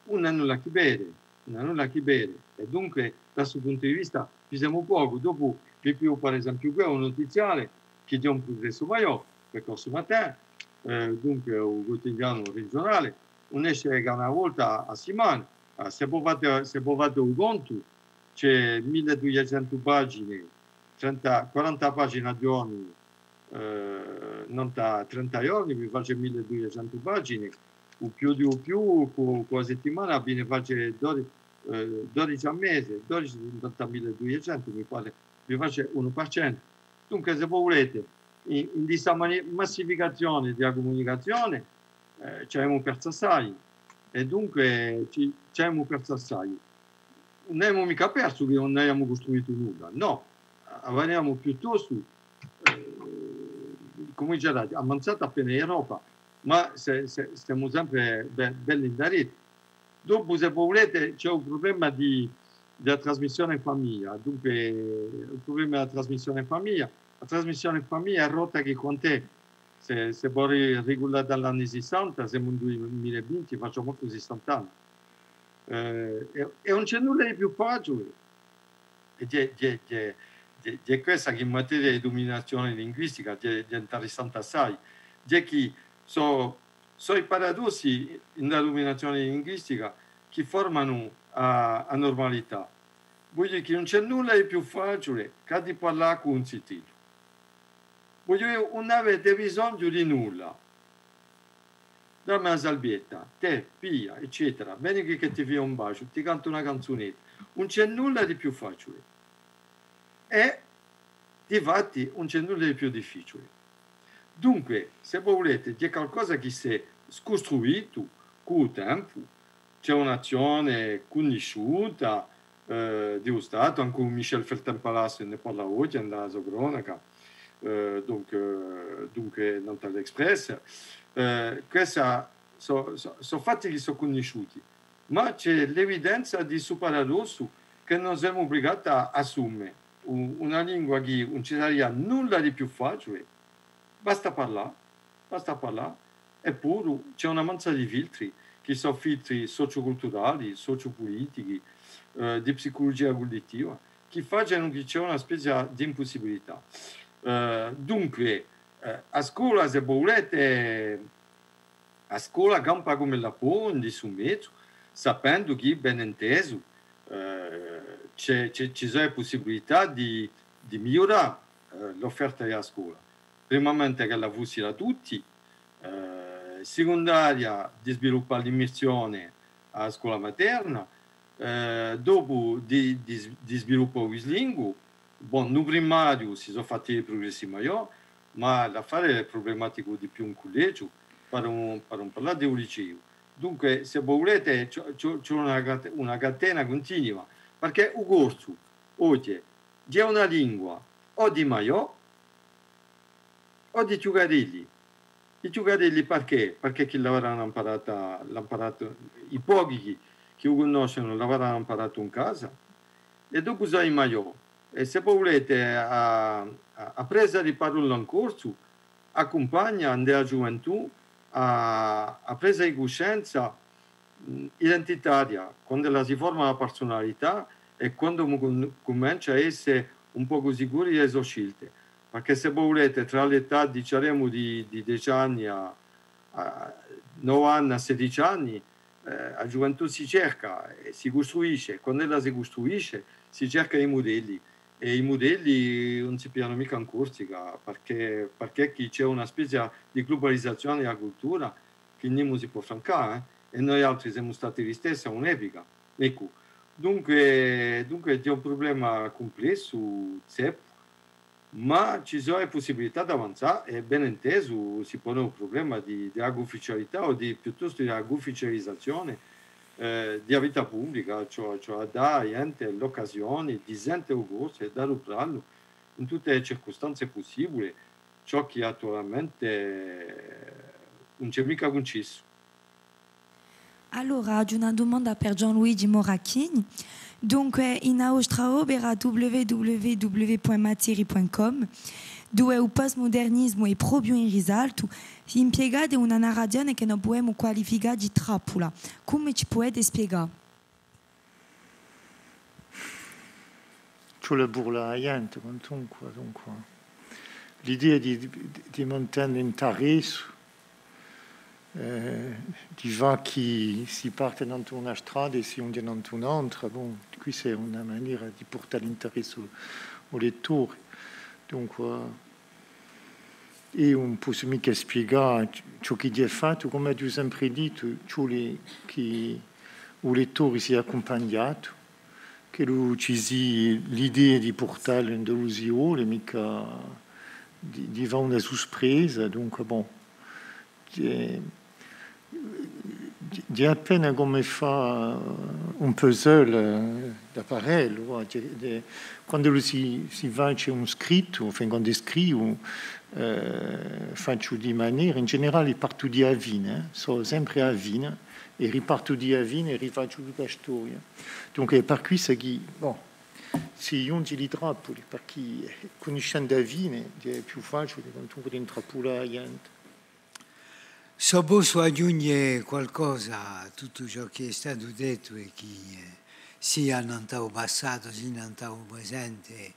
ùn hà nulla à chì vede, ùn hà nulla à chì vede. È dunque, da stu puntu di vista, pisemu pocu. Dopu, vi pigliu, per esempiu, quì un nutiziale chì ghjè un prugressu maiò, perchè Corse-Matin, eh, dunque, u cutidianu regiunale, ùn esce chè una volta à simana. Ah, s'è vo fate, s'è vo fate u contu, ci hè mille è duiecentu pagine, trenta, quaranta pagine à ghjornu, eh, nant'à trenta ghjorni, vi face mille è duiecentu pagine, u più di u più, cù, cù a settimana vi ne face dode-, eh, dodeci à mese, dodeci nant'à mille è duiecentu, mi pare, vi face unu per centu. Dunque, s'è vo vulete, in, in sta mani-, massificazione di a cumunicazione, eh, ci avemu persu assai, è dunque ci, ci avemu persu assai. Ùn avemu micca persu chì ùn avemu custruitu nulla, nò, avemu piuttostu, eh, cum'è dice, avanzatu appena in Europa, ma se, se, stemu sempre be-, belli in daretu. Dopu, s'è vo vulete, ci hè u prublema di, di a trasmissione in famiglia. Dunque, u prublema di a trasmissione in famiglia, a trasmissione in famiglia hè rotta chì quant'hè. S'è, s'è vo ri-, ricullate à l'anni sessanta, semu in dui mila è vinti, facciu mancu sessanta anni. Eh, è, è ùn ci hè nulla di più faciule. È ghjè, ghjè, ghjè, ghjè, ghjè quessa chì in materia di duminazione linguistica ghjè, ghjè interessante assai. Ghjè chì sò, sò i paradossi in a duminazione linguistica chì formanu a, a nurmalità. Vogliu dì chì ùn ci hè nulla di più faciule chè di parlà cù un zitellu. Vogliu dì, ùn avete bisognu di nulla. Dammi a salvietta, tè, piglia, eccetera. Veni quì chì ti fiu un basgiu, ti cantu una canzunetta. Ùn ci hè nulla di più faciule. È, difatti, ùn ci hè nulla di più difficiule. Dunque, s'è vo vulete, ghjè calcosa chì s'hè scustruitu cù u tempu, ci hè un'azzione cunnisciuta, eh, di u Statu, ancu Michel Feltin-Palas ne parla oghje in a so cronaca, eh, donc, eh, dunque, nant'à l'Express. Eh, quessa sò, sò, sò fatti chì sò cunnisciuti, ma ci hè l'evidenza di stu paradossu chì no semu ubligati à assume, u-, una lingua chì ùn ci saria nulla di più faciule, basta parlà, basta parlà, eppuru ci hè una manza di filtri, chì sò filtri socioculturali, sociopulitichi, eh, di psiculugia cullettiva, chì facenu chì ci hè una spezia d'impussibilità. Eh, dunque, eh, a scola, s'è vo vulete, a scola campa cum'ella pò in stu mezu, sapendu chì, ben intesu, eh, ci hè, ci hè, ci sò e pussibilità di, di migliurà, eh, l'offerta di a scola. Primamente ch'ella fussi da tutti, eh, sicundaria di sviluppà l'immersione à a scola materna, eh, dopu di, di, di sviluppà u bislingu, bon, in u primariu si sò fatti i prugressi maiò, ma l'affare hè prublematicu di più in cullegiu, per ùn, per ùn parlà di u liceu. Dunque, s'è vo vulete, ci hè, ci hè, ci hè una cate-, una catena cuntinua, perchè u corsu, oghje, ghjè una lingua o di maiò o di chjucarelli. Di chjucarelli perchè? Perchè chì l'avaranu amparata, l'amparatu, i pochi chì, chì u cunnoscenu l'avaranu amparatu in casa, è dopu sò i maiò, È s'è vo vulete, a, a, a presa di parolla in corsu accumpagna ind'è a ghjuventù a, a presa di cuscenza, mm, identitaria, quand'ella si forma a parsunalità è quandu mu-, cumencia à esse un pocu sicuri di e so scelte. Perchè s'è vo vulete, trà l'età, diceremu, di, di dece anni à, à nove anni, à sedeci anni, eh, a ghjuventù si cerca è si custruisce, è quand'ella si custruisce, si cerca i mudelli. È i mudelli ùn si piglianu micca in Corsica, perchè, perchè chì ci hè una spezia di glubalizazione di a cultura chì nimu si pò francà, eh? È noi altri semu stati listessi à un'epica. Eccu, dunque, dunque, hè un prublema cumplessu, zeppu, ma ci sò e pussibilità d'avanzà, è ben intesu si pone u prublema di, di a cuufficialità o di, piuttostu di a cuufficializazione, eh, di a vita publica, cioè, cioè à dà à a ghjente l'occasione di sente u corsu è d'aduprallu in tutte e circustanze pussibule, ciò chì attualmente ùn ci hè micca cuncessu. Allora, aghju una dumanda per Ghjuvan Luigi Moracchini. Dunque, in a vostra opera W W W puntu materi puntu com, duve u postmudernismu hè propiu in risaltu, impiegate una narrazione chì no pudemu qualificà di trappula. Cumu ci pudete spiegà? Ci vole à burlà a ghjente, quantunque, dunque. L'idea di, di, di mantene l'interessu, eh, di fà chì si parte nantu à una strada è si ghjunghje nantu à un'altra, bon, quista hè una manera di purtà l'interessu à u lettore. Dunque, eiu ùn possu micca spiegà ciò chì hè fattu, cum'è aghju sempre dittu, ci vole chì u lettore sia accumpagnatu, ch'ellu ci sia l'idea di purtallu induve si vole, micca di, di fà una suspresa, dunque, bon, hè, hè appena cum'è fà un puzzle, eh, d'apparellu, và, hè, hè, quandu si, si face un scrittu, enfin, quandu scrivu, eh, facciu di manera, in generale partu di a fine, eh, sò sempre à a fine, è ripartu di a fine è rifacciu tutta a storia. Dunque, hè per quissa chì, bon, si ghjunghje à i trappuli, perchè, eh, cunniscendu a fine, hè più faciule, quantunque, d'intrappulà a ghjente. S'o possu aghjunghje qualcosa à tuttu ciò chì hè statu dettu è chì, eh, sia nant'à u passatu, sia nant'à u presente,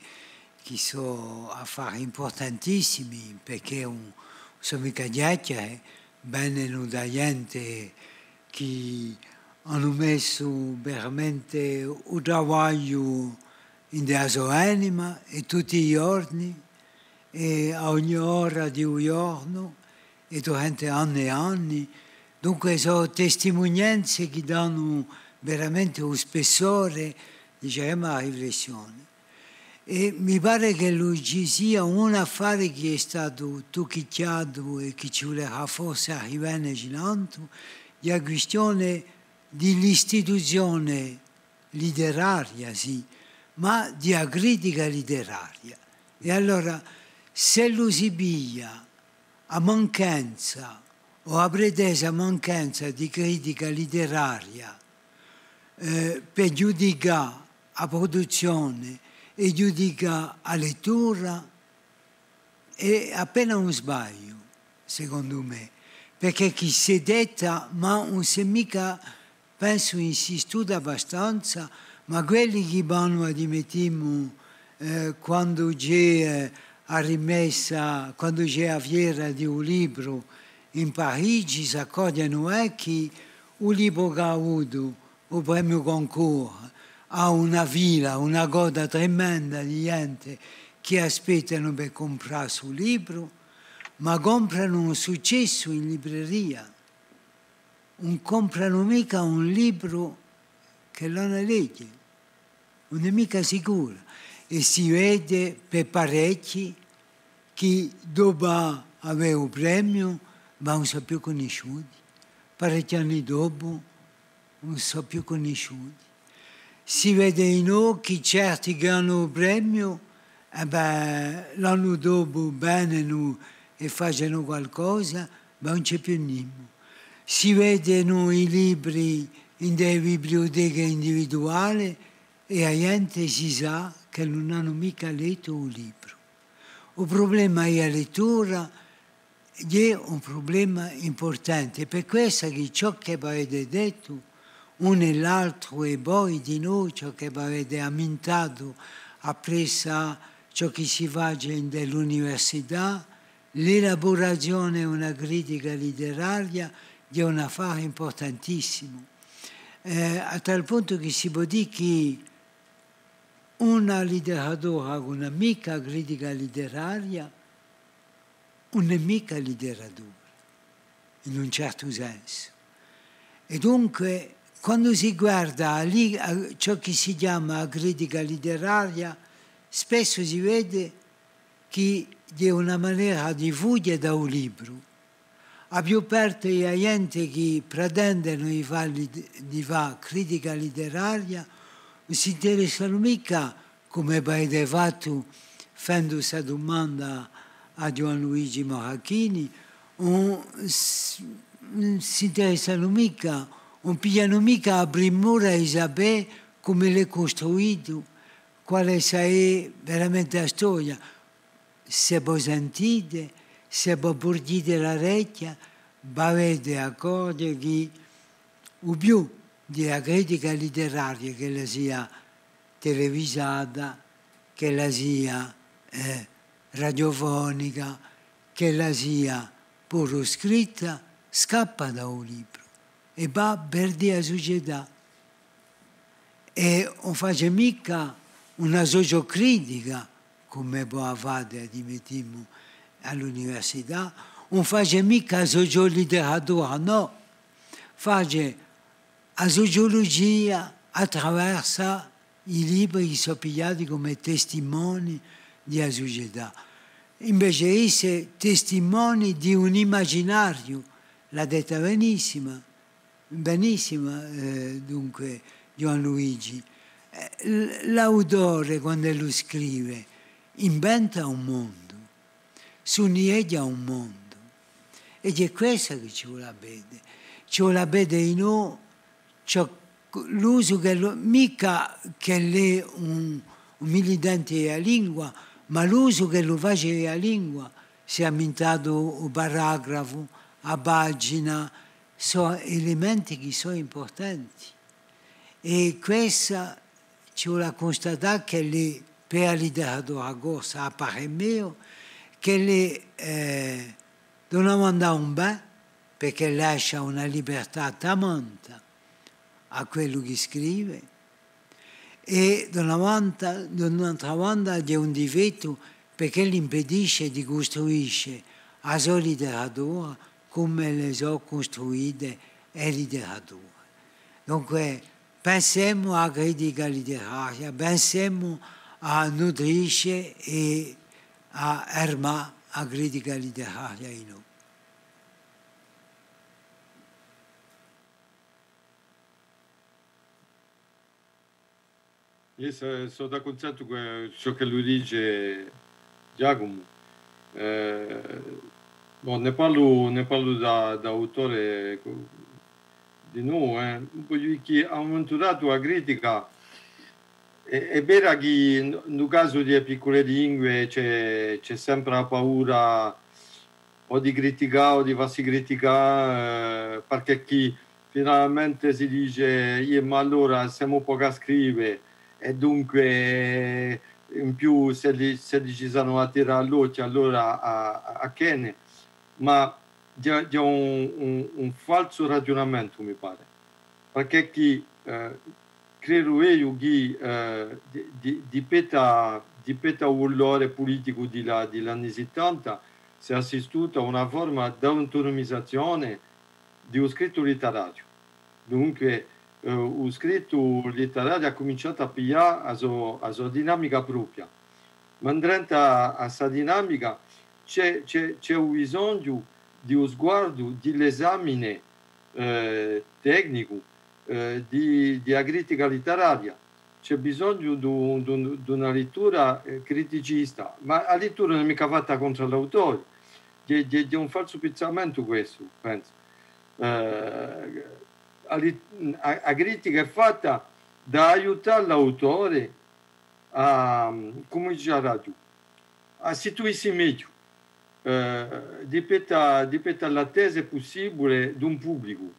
chì sò affari impurtantissimi, perchè ùn, ùn sò micca chjachjare, eh, venenu da ghjente chì anu messu veramente u travagliu indè a so anima, è tutti i ghjorni, è à ogni ora di u ghjornu, è durante anni è anni. Dunque, sò testimunianze chì danu veramente u spessore, diceremu, à a riflessione. È mi pare ch'ellu ci sia un affare chì hè statu tucchicciatu è chì ci vulerà forse à rivene ci nantu, hè a quistione di l'istituzione literaria, sì, ma di a critica literaria. È allora, s'ellu si piglia a mancanza o a pretesa mancanza di critica literaria, eh, per ghjudicà a pruduzzione è ghjudicà a lettura, hè appena un sbagliu, secondu mè, perchè chì s'hè detta, ma ùn s'hè micca, pensu, insistutu abbastanza, ma quelli chì vanu à, ammettimu, eh, quandu ci hè, eh, a rimessa, quandu ci hè a fiera di u libru in Parigi, s'accorghjenu, eh, chì u libru chì hà avutu u premiu Goncourt hà una fila, una coda tremenda di ghjente chì aspettanu per cumprà stu libru, ma cumpranu un successu in libreria, ùn cumpranu micca un libru ch'elli anu da leghje, ùn hè micca sicuru. È si vede per parechji chì dopu à avè u premiu, ma ùn sò più cunnisciuti. Parechji anni dopu, ùn sò più cunnisciuti. Si vede in u chì certi chì anu u premiu, è bè, l'annu dopu venenu è facenu qualcosa, ma ùn ci hè più nimu. Si vedenu i libri indè e bibliuteche individuale è a ghjente si sà chì ùn anu micca lettu u libru. U prublema di a lettura hè un prublema impurtante, per quessa chì ciò chì v'avete dettu, unu è l'altru, è voi dinò, ciò chì v'avete ammintatu appressu à ciò chì si face in l'università, l'elaburazione di una critica literaria hè un affare impurtantissimu. Eh, à tal puntu chì si pò dì chì una literatura chì ùn hà micca critica literaria, ùn hè micca literatura, in un certu sensu. È dunque, quandu si guarda a li-, a, ciò chì si chjama a critica literaria, spessu si vede chì hè una manera di fughje da u libru. A più parte di a ghjente chì pretendenu di fà lit-, di fà critica literaria, ùn s'interessanu micca, cum'è v'avete fattu fendu sta dumanda à Ghjuvan Luigi Moracchini, ùn s-, ùn s'interessanu micca, ùn piglianu micca a primura di sapè cum'ellu hè custruitu, quale hè veramente a storia. S'è vo sentite, s'è vo purghjite l'arechja, v'avete à accorghje chì u più di a critica literaria, ch'ella sia televisata, ch'ella sia, eh, radiofonica, ch'ella sia puru scritta, scappa da u libru è và versu a sucetà. È ùn face micca una sociocritica, cum'è vo a fate, ammettimu, à l'università, ùn face micca socioliteratura, nò, face a sociulugia attraversu i libri chì sò pigliati cum'è testimoni di a sucetà. Invece esse testimoni di un imaginariu, l'hà detta benissima, benissima, eh, dunque, Ghjuvan Luigi. Eh, l-, l'autore, quand'ellu scrive, inventa un mondu, sunnieghja un mondu. È hè quessa chì ci vole à vede. Ci vole à vede in u, ciò, l'usu ch'ellu, micca ch'ellu hè un, un militante di a lingua, ma l'usu ch'ellu face di a lingua, s'hè ammintatu u paragrafu, a pagina, sò elementi chì sò impurtanti. È quessa ci vole à custatà ch'ellu hè, per a literatura corsa, à parè meiu, ch'ellu hè, eh, d'una banda un bè, perchè lascia una libertà tamanta à quellu chì scrive, è d'una banda, d'un'altra banda, hè un difettu, perchè l'impedisce di custruisce a so literatura cum'elle sò custruite e literature. Dunque, pensemu à a critica literaria, pensemu à nutrisce è à armà a critica literaria in noi. Eiu sò, sò d'accunsentu cù ciò ch'ellu dice Ghjacumu. Eh, bon, ne parlu, ne parlu da, da autore, eccu, di noi, eh. Vogliu dì chì à un mumentu datu a critica, hè, hè vera chì in, in u casu di e piccule lingue ci hè, ci hè sempre a paura o di criticà o di fassi criticà, eh, perchè chì finalmente si dice, iè, ma allora semu pocu à scrive, è dunque in più s'elli, s'elli ci s'anu à tirà l'ochji, allora à, à, à chì ne? Ma hè, hè un, un, un falsu ragiunamentu, mi pare. Perchè chì, eh, credu eiu chì, eh, di, di, di pettu à, di pettu à u bullore puliticu di la, di l'anni sittanta, s'hè assistutu à una forma d'autonomizazione di u scrittu litterariu. Dunque, eh, u scrittu litterariu hà cuminciatu à piglià a so, a so dinamica propria. Ma indrentu à, à sta dinamica ci hè, ci hè, ci hè u bisognu di u sguardu, di l'esamine, eh, tecnicu, eh, di, di a critica litteraria. Ci hè bisognu d'un, d'un, d'una littura, eh, criticista, ma a littura ùn hè micca fatta contr'à l'autore, hè, hè, hè un falsu pinsamentu questu, pensu. Eh, a li-, a, a critica hè fatta da aiutà l'autore à, cumu dice a radio, à situissi megliu, eh, di pettu à, di pettu à l'attese pussibule d'un publicu.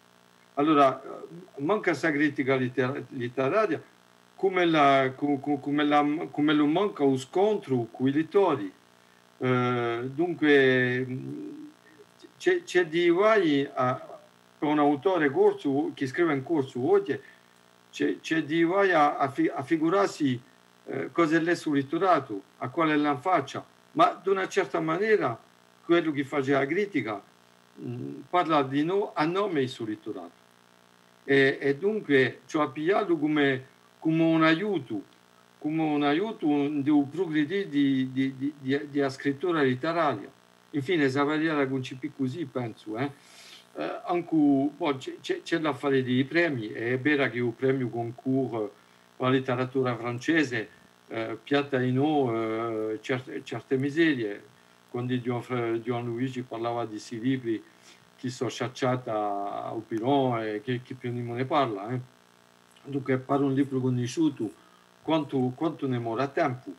Allora, eh, manca sta critica litter-, litteraria, cum'ella, cu-, cu-, cum'ella, cum'ellu manca u scontru cù i lettori. Eh, dunque, mm, ci hè, ci hè di guai à, per un autore corsu chì scrive in corsu oghje, ci hè, ci hè di guai à, à fi-, à figurassi, eh, cosa hè stu litteratu, à quale l'anfaccia, ma d'una certa manera quellu chì face a critica, mm, parla di no-, à nome di stu litteratu. È, è dunque ci hè à pigliallu cum'è, cum'è un aiutu, cum'è un aiutu in u prugridì di, di, di, di, di a scrittura litteraria. Infine, s'avia da cuncipì cusì, pensu, eh. Eh, ancu, bò, ci hè, ci hè, ci hè l'affare di i premi, è hè vera chì u premiu Goncourt, eh, pà a litteratura francese, eh, piatta in o, eh, certe, certe miserie. Quandu Ghjuvan Fra-, Ghjuvan Luigi parlava di sti libri chì sò sciacciati à, à u pilon è chì, chì più nimu ne parla, eh. Dunque, pare un libru cunnisciutu, quantu, quantu ne mora à tempu.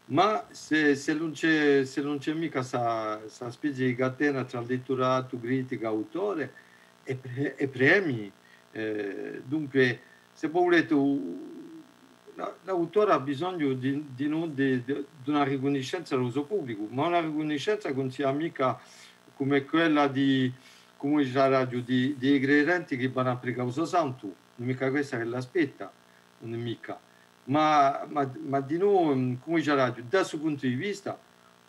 Ma s'è, s'è ùn ci hè, s'è ùn ci hè micca sta, sta spezia di catena trà litteratu, critica, autore è pre-, è premi, eh, dunque, s'è vo vulete, u-, l'a-, l'autore hà bisognu di, di, di, di, d'una ricunniscenza da u so publicu, ma una ricunniscenza chì ùn sia micca cum'è quella di, cumu dice a radio, di, di i credenti chì vanu à pregà u so santu, ùn hè micca quessa ch'ellu aspetta, ùn hè micca. Ma, ma, ma dinò, cumu dice a radio, da stu puntu di vista,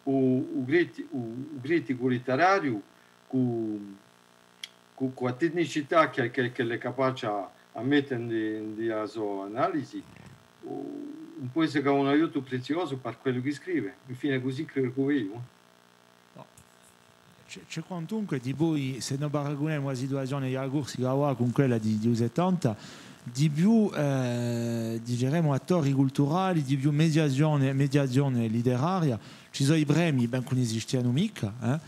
u, u criti-, u, u criticu litterariu, cù, cù, cù a tecnicità chì, chì, ch'ellu hè capace à, à mette in di, in di a so analisi, u, ùn pò esse chè un aiutu preziosu per quellu chì scrive. Infine, cusì credu eiu. Nò. Ci hè, ci hè quantunque, dipoi, s'è no paragunemu a situazione di a Corsica avà cun quella di, di u settanta, di più, eh, diceremu, attori culturali, di più mediazione, mediazione litteraria, ci sò i premi, bè, chì ùn esistianu micca, eh,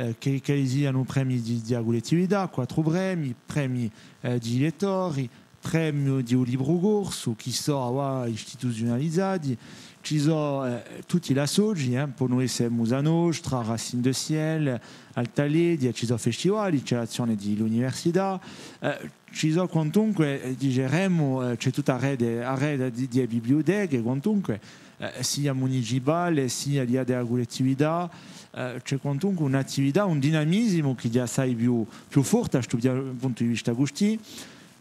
eh, chì, ch'elli sianu premi di, di a cullettività, quattru premi, premi, eh, di lettori, premiu di u libru corsu, chì sò avà istituziunalizati, ci sò, eh, tutti l'associ, eh, ponu esse Musa Nostra, Racines de Ciel, Alta Ledia, ci sò festivali, ci hè l'azzione di l'università, eh, ci sò quantunque, eh, diceremu, eh, ci hè tutta a rete, a rete di, di e bibliuteche, quantunque, eh, sia municipale, sia liate à a cullettività, eh, ci hè quantunque un'attività, un dinamisimu chì hè assai più, più forte à stu pia-, puntu di vista custì.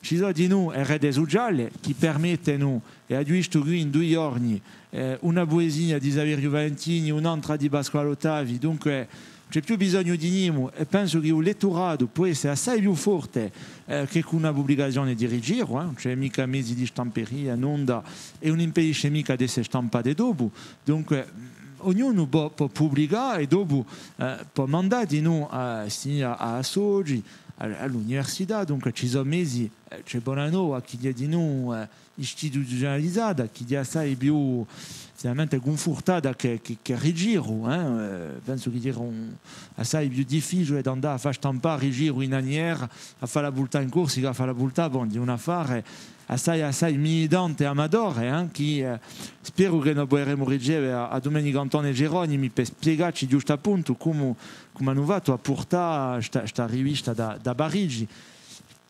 Ci sò dinù e rete suciale chì permettenu, è aghju vistu quì in dui ghjorni, eh, una puesia di Saveriu Valentini, un'antra di Pasquale Ottavi, dunque, ci hè più bisognu di nimu, è pensu chì u letturatu pò esse assai più forte, eh, chè cù una publicazione di Rigiru, eh, ùn ci hè micca mezi di stamperia, nunda, è ùn impedisce micca d'esse stampate dopu. Dunque, mm, ognunu pò, pò publicà è dopu, eh, pò mandà dinù à, sia à associ, à, à l'università, dunque ci sò mezi, eh, ci hè Bonanova chì hè dinù, eh, istituziunalizata, chì hè assai più, finalmente, cunfurtata chè, chè, chè Rigiru, eh. Eh, pensu chì era un, assai più difficiule d'andà à fà stampà Rigiru in Asnières, à falla vultà in Corsica, à falla vultà, bon, hè un affare assai, assai militante è amatore, eh, chì, eh, speru chì no puderemu riceve à, à Dumenicu Antone Geronimi per spiegacci ghjustappuntu cumu, cumu anu fattu à purtà sta, sta rivista da, da Parigi.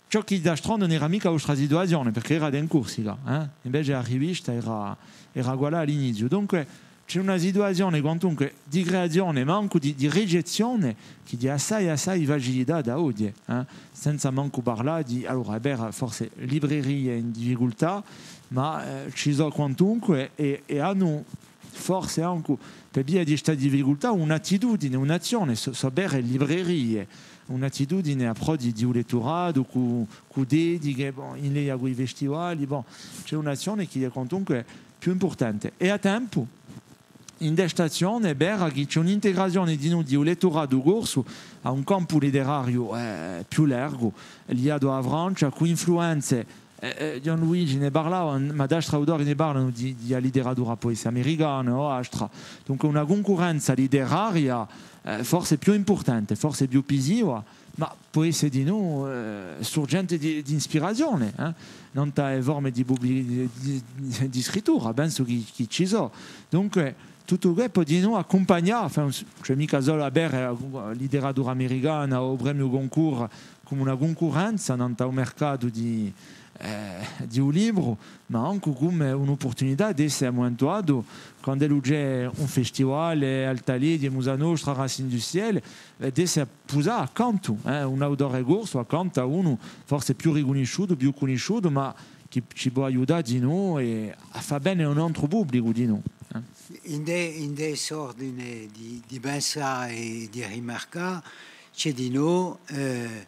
Ciò chì dà stranu ùn era micca a vostra situazione, perchè erate in Corsica, eh? Invece a rivista era, era quallà à l'iniziu. Dunque, ci hè una situazione, quantunque, di creazione, ma ancu di, di ricezzione, chì hè assai, assai facilitata oghje, eh? Senza mancu parlà di, allora, hè vera, forse librerie in difficultà, ma, eh, ci sò quantunque è, è anu forse ancu per via di sta difficultà, un'attitudine, un'azzione, sò, sò vere librerie, un'attitudine à prò di, di u letturatu, cù, cù dediche, bon, in leia cù i festivali, bon, ci hè un'azzione chì hè quantunque più impurtante. È à tempu, in st'azzione, hè vera chì ci hè un'integrazione dinù di u letturatu corsu à un campu litterariu, eh, più largu, liatu à a Francia, cù influenze Eh, eh, Ghjuvan Luigi ne parlava, ma d'astri autori ne parlanu di, di a litteratura pò esse americana o astra. Dunque una cuncurrenza litteraria, eh, forse più impurtante, forse più pisiva, ma pò esse dinò, eh, surgente di, di ispirazione, eh, nant'à e forme di publi-, di, di, di scrittura, pensu chì, chì ci sò. Dunque, tuttu què pò dinò accumpagnà, enfin, ùn ci hè micca solu à vede a literatura americana o u premiu Goncourt cum'è una cuncurrenza nant'à u mercatu di, eh, di u libru, ma ancu cum'è un'opportunità d'esse à un mumentu datu, quand'ellu ci hè un festivale, Alta Ledia, Musa Nostra, Racines du Ciel, eh, d'esse pusà accantu, eh, un autore corsu accantu à unu forse più ricunnisciutu, più cunnisciutu, ma chì ci pò aiutà dinò è à fà vene à un antru publicu dinò, eh. In de, in de st'ordine di, di pensà è di rimarcà, ci hè dinò, eh,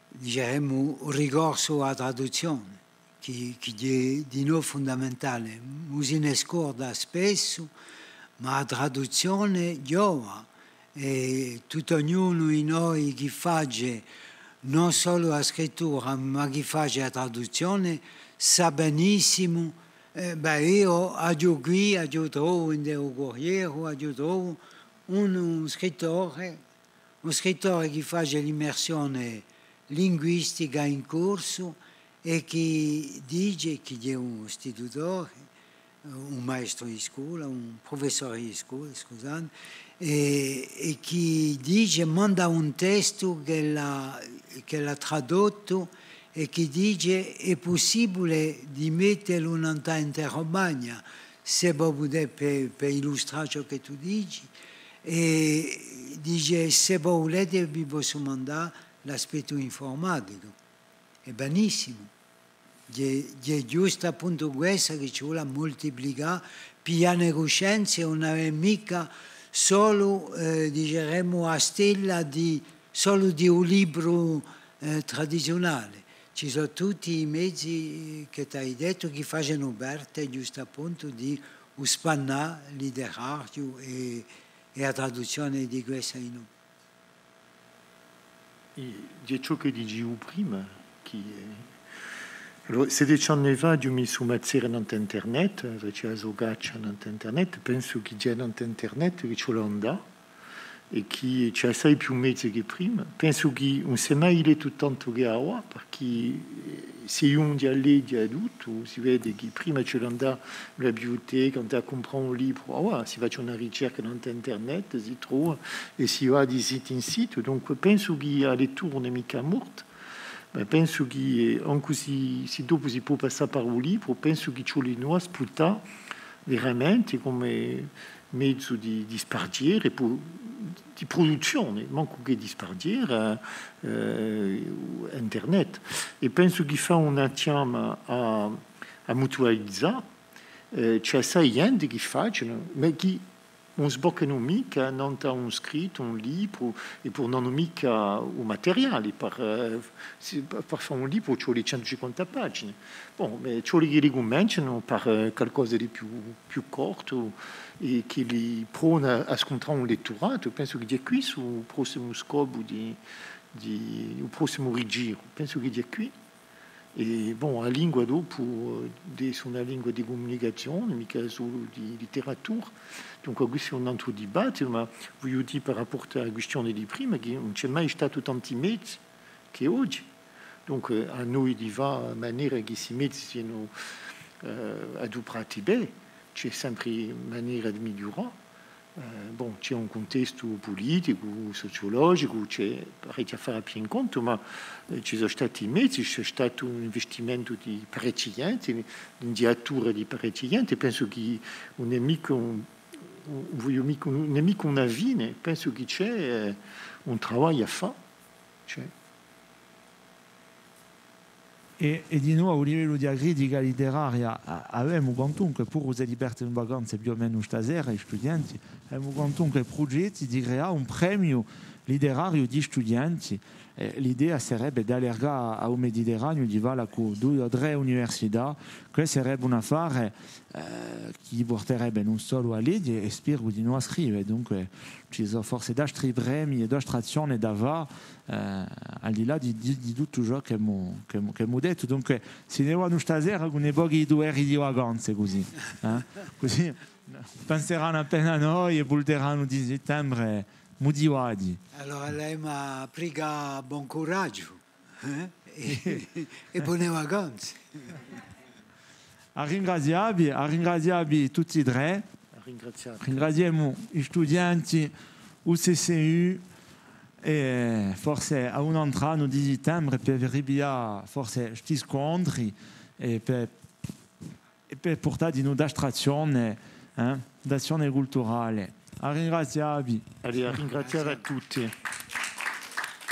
diceremu, u ricorsu à a traduzzione, chì, chì hè dinò fundamentale. Ùn si ne scorda spessu, ma a traduzzione ghjova, è tuttu ognunu di noi chì face ùn solu a scrittura, ma chì face a traduzzione, sà benissimu, eh, bè, eiu aghju quì, aghju trovu in u Currieru, aghju trovu un, un scrittore, un scrittore chì face l'immersione linguistica in corsu è chì dice, chì hè un istitutore, un maestru di scola, un prufessore di scola, scusate, è, è chì dice, manda un testu ch'ellu hà, ch'ellu hà tradottu è chì dice, hè pussibule di mettelu nant'à Interromania, s'è vo pudete, per, per illustrà ciò chì tù dici, è dice, s'è vo vulete vi possu mandà l'aspettu informaticu. È benissimu. Hè, hè ghjustu appuntu quessa chì ci vole à multiplicà, piglià ne cuscenza, ùn avè micca solu, eh, diceremu, a stella di, solu di u libru, eh, tradiziunale. Ci sò tutti i mezi, eh, chì t'ai dettu, chì facenu parte, ghjustu appuntu, di u spannà literariu è, è a traduzzione di quessa in u È, hè ciò chì dicevu prima, chì, eh, allora, sedeci anni fà, eiu mi sò mazzeru nant'à internet, eh, facia a so caccia nant'à internet, pensu chì ghjè nant'à internet chì ci vole à andà, è chì ci hè assai più mezi chè prima. Pensu chì ùn s'hè mai lettu tantu chè avà, perchè, eh, s'è ùn hè à leghje tuttu, si vede chì prima ci vole à andà à a bibliuteca, andà à cumprà un libru, avà si face una ricerca nant'à internet, si trova, è si và di situ in situ. Dunque, pensu chì a lettura ùn hè micca morta, ma pensu chì, eh, ancu sì, sì dopu si pò passà par u libru, pensu chì ci vole à aspruttà veramente cum'è mezu di, di sparghjera, è po-, di pruduzzione, mancu chè di sparghjera, eh, internet. È pensu chì fà una chjama à, à mutualizà, eh, ci hè assai ghjente chì facenu, ma chì ùn sboccanu micca nant'à un scrittu, un libru, è puru ùn anu micca u materiale, par, eh, si, par, par fà un libru ci vole centu cinquanta pagine. Bon, ma ci vole ch'elli cumencinu par, eh, calcosa di più, più cortu è ch'elli provanu à, à scuntrà un letturatu. Pensu chì hè quessu u prossimu scopu di, di, u prossimu rigiru. Pensu chì hè quì. È, bon, a lingua dopu, eh, hè una lingua di cumunicazione, micca solu di litteratura. Dunque, questu hè un antru dibattitu, ma vogliu dì par rapportu à a quistione di prima, chì ùn ci hè mai statu tanti mezi chè oghje. Dunque, à noi di fà in manera chì sti mezi sianu, eh, aduprati bè, ci hè sempre manera di migliurà. Eh, bon, ci hè un cuntestu puliticu, suciologicu, ci hè parechji affari à piglià in contu, ma, eh, ci sò stati i mezi, ci hè statu un investimentu di parechji ghjenti, l'indiatura di parechji ghjenti, pensu chì ùn hè micca un, ùn, ùn hè micca una fine, pensu chì ci hè, eh, un travagliu à fà. Ci hè. È, è dinò à u livellu di a critica litteraria, a-, avemu quantunque, puru s'elli partenu in vacanze più o menu stasera, i studienti, avemu quantunque prugetti di creà un premiu litterariu di studienti. È l'idea sarebbe d'allargà à u Mediterraniu, di falla cù dui o trè università, chì sarebbe un affare, eh, chì li purterebbe ùn solu à leghje, è speru dinò à scrive. Dunque, ci sò forse d'astri premi è d'astre azzione da fà, eh, al di là di, di, di tuttu ciò ch'emu, ch'emu, ch'emu dettu. Dunque, si ne vanu stasera cù un pocu di duveri di vacanze, cusì, eh? Cusì penseranu appena à noi è vulteranu di settembre mutivati. Allora, l'emu à prigà bon curagiu, eh? È, è bone vacanze. À ringraziavvi, à ringraziavvi tutti è trè. À ringraziavvi. Ringraziemu i studienti U C C U è forse à un antru annu di sittembre per ripiglià forse sti scontri è per, è per purtà dinù d'astrazzione, eh, d'azzione culturale. À ringraziavvi. Allez, à ringrazià à tutti.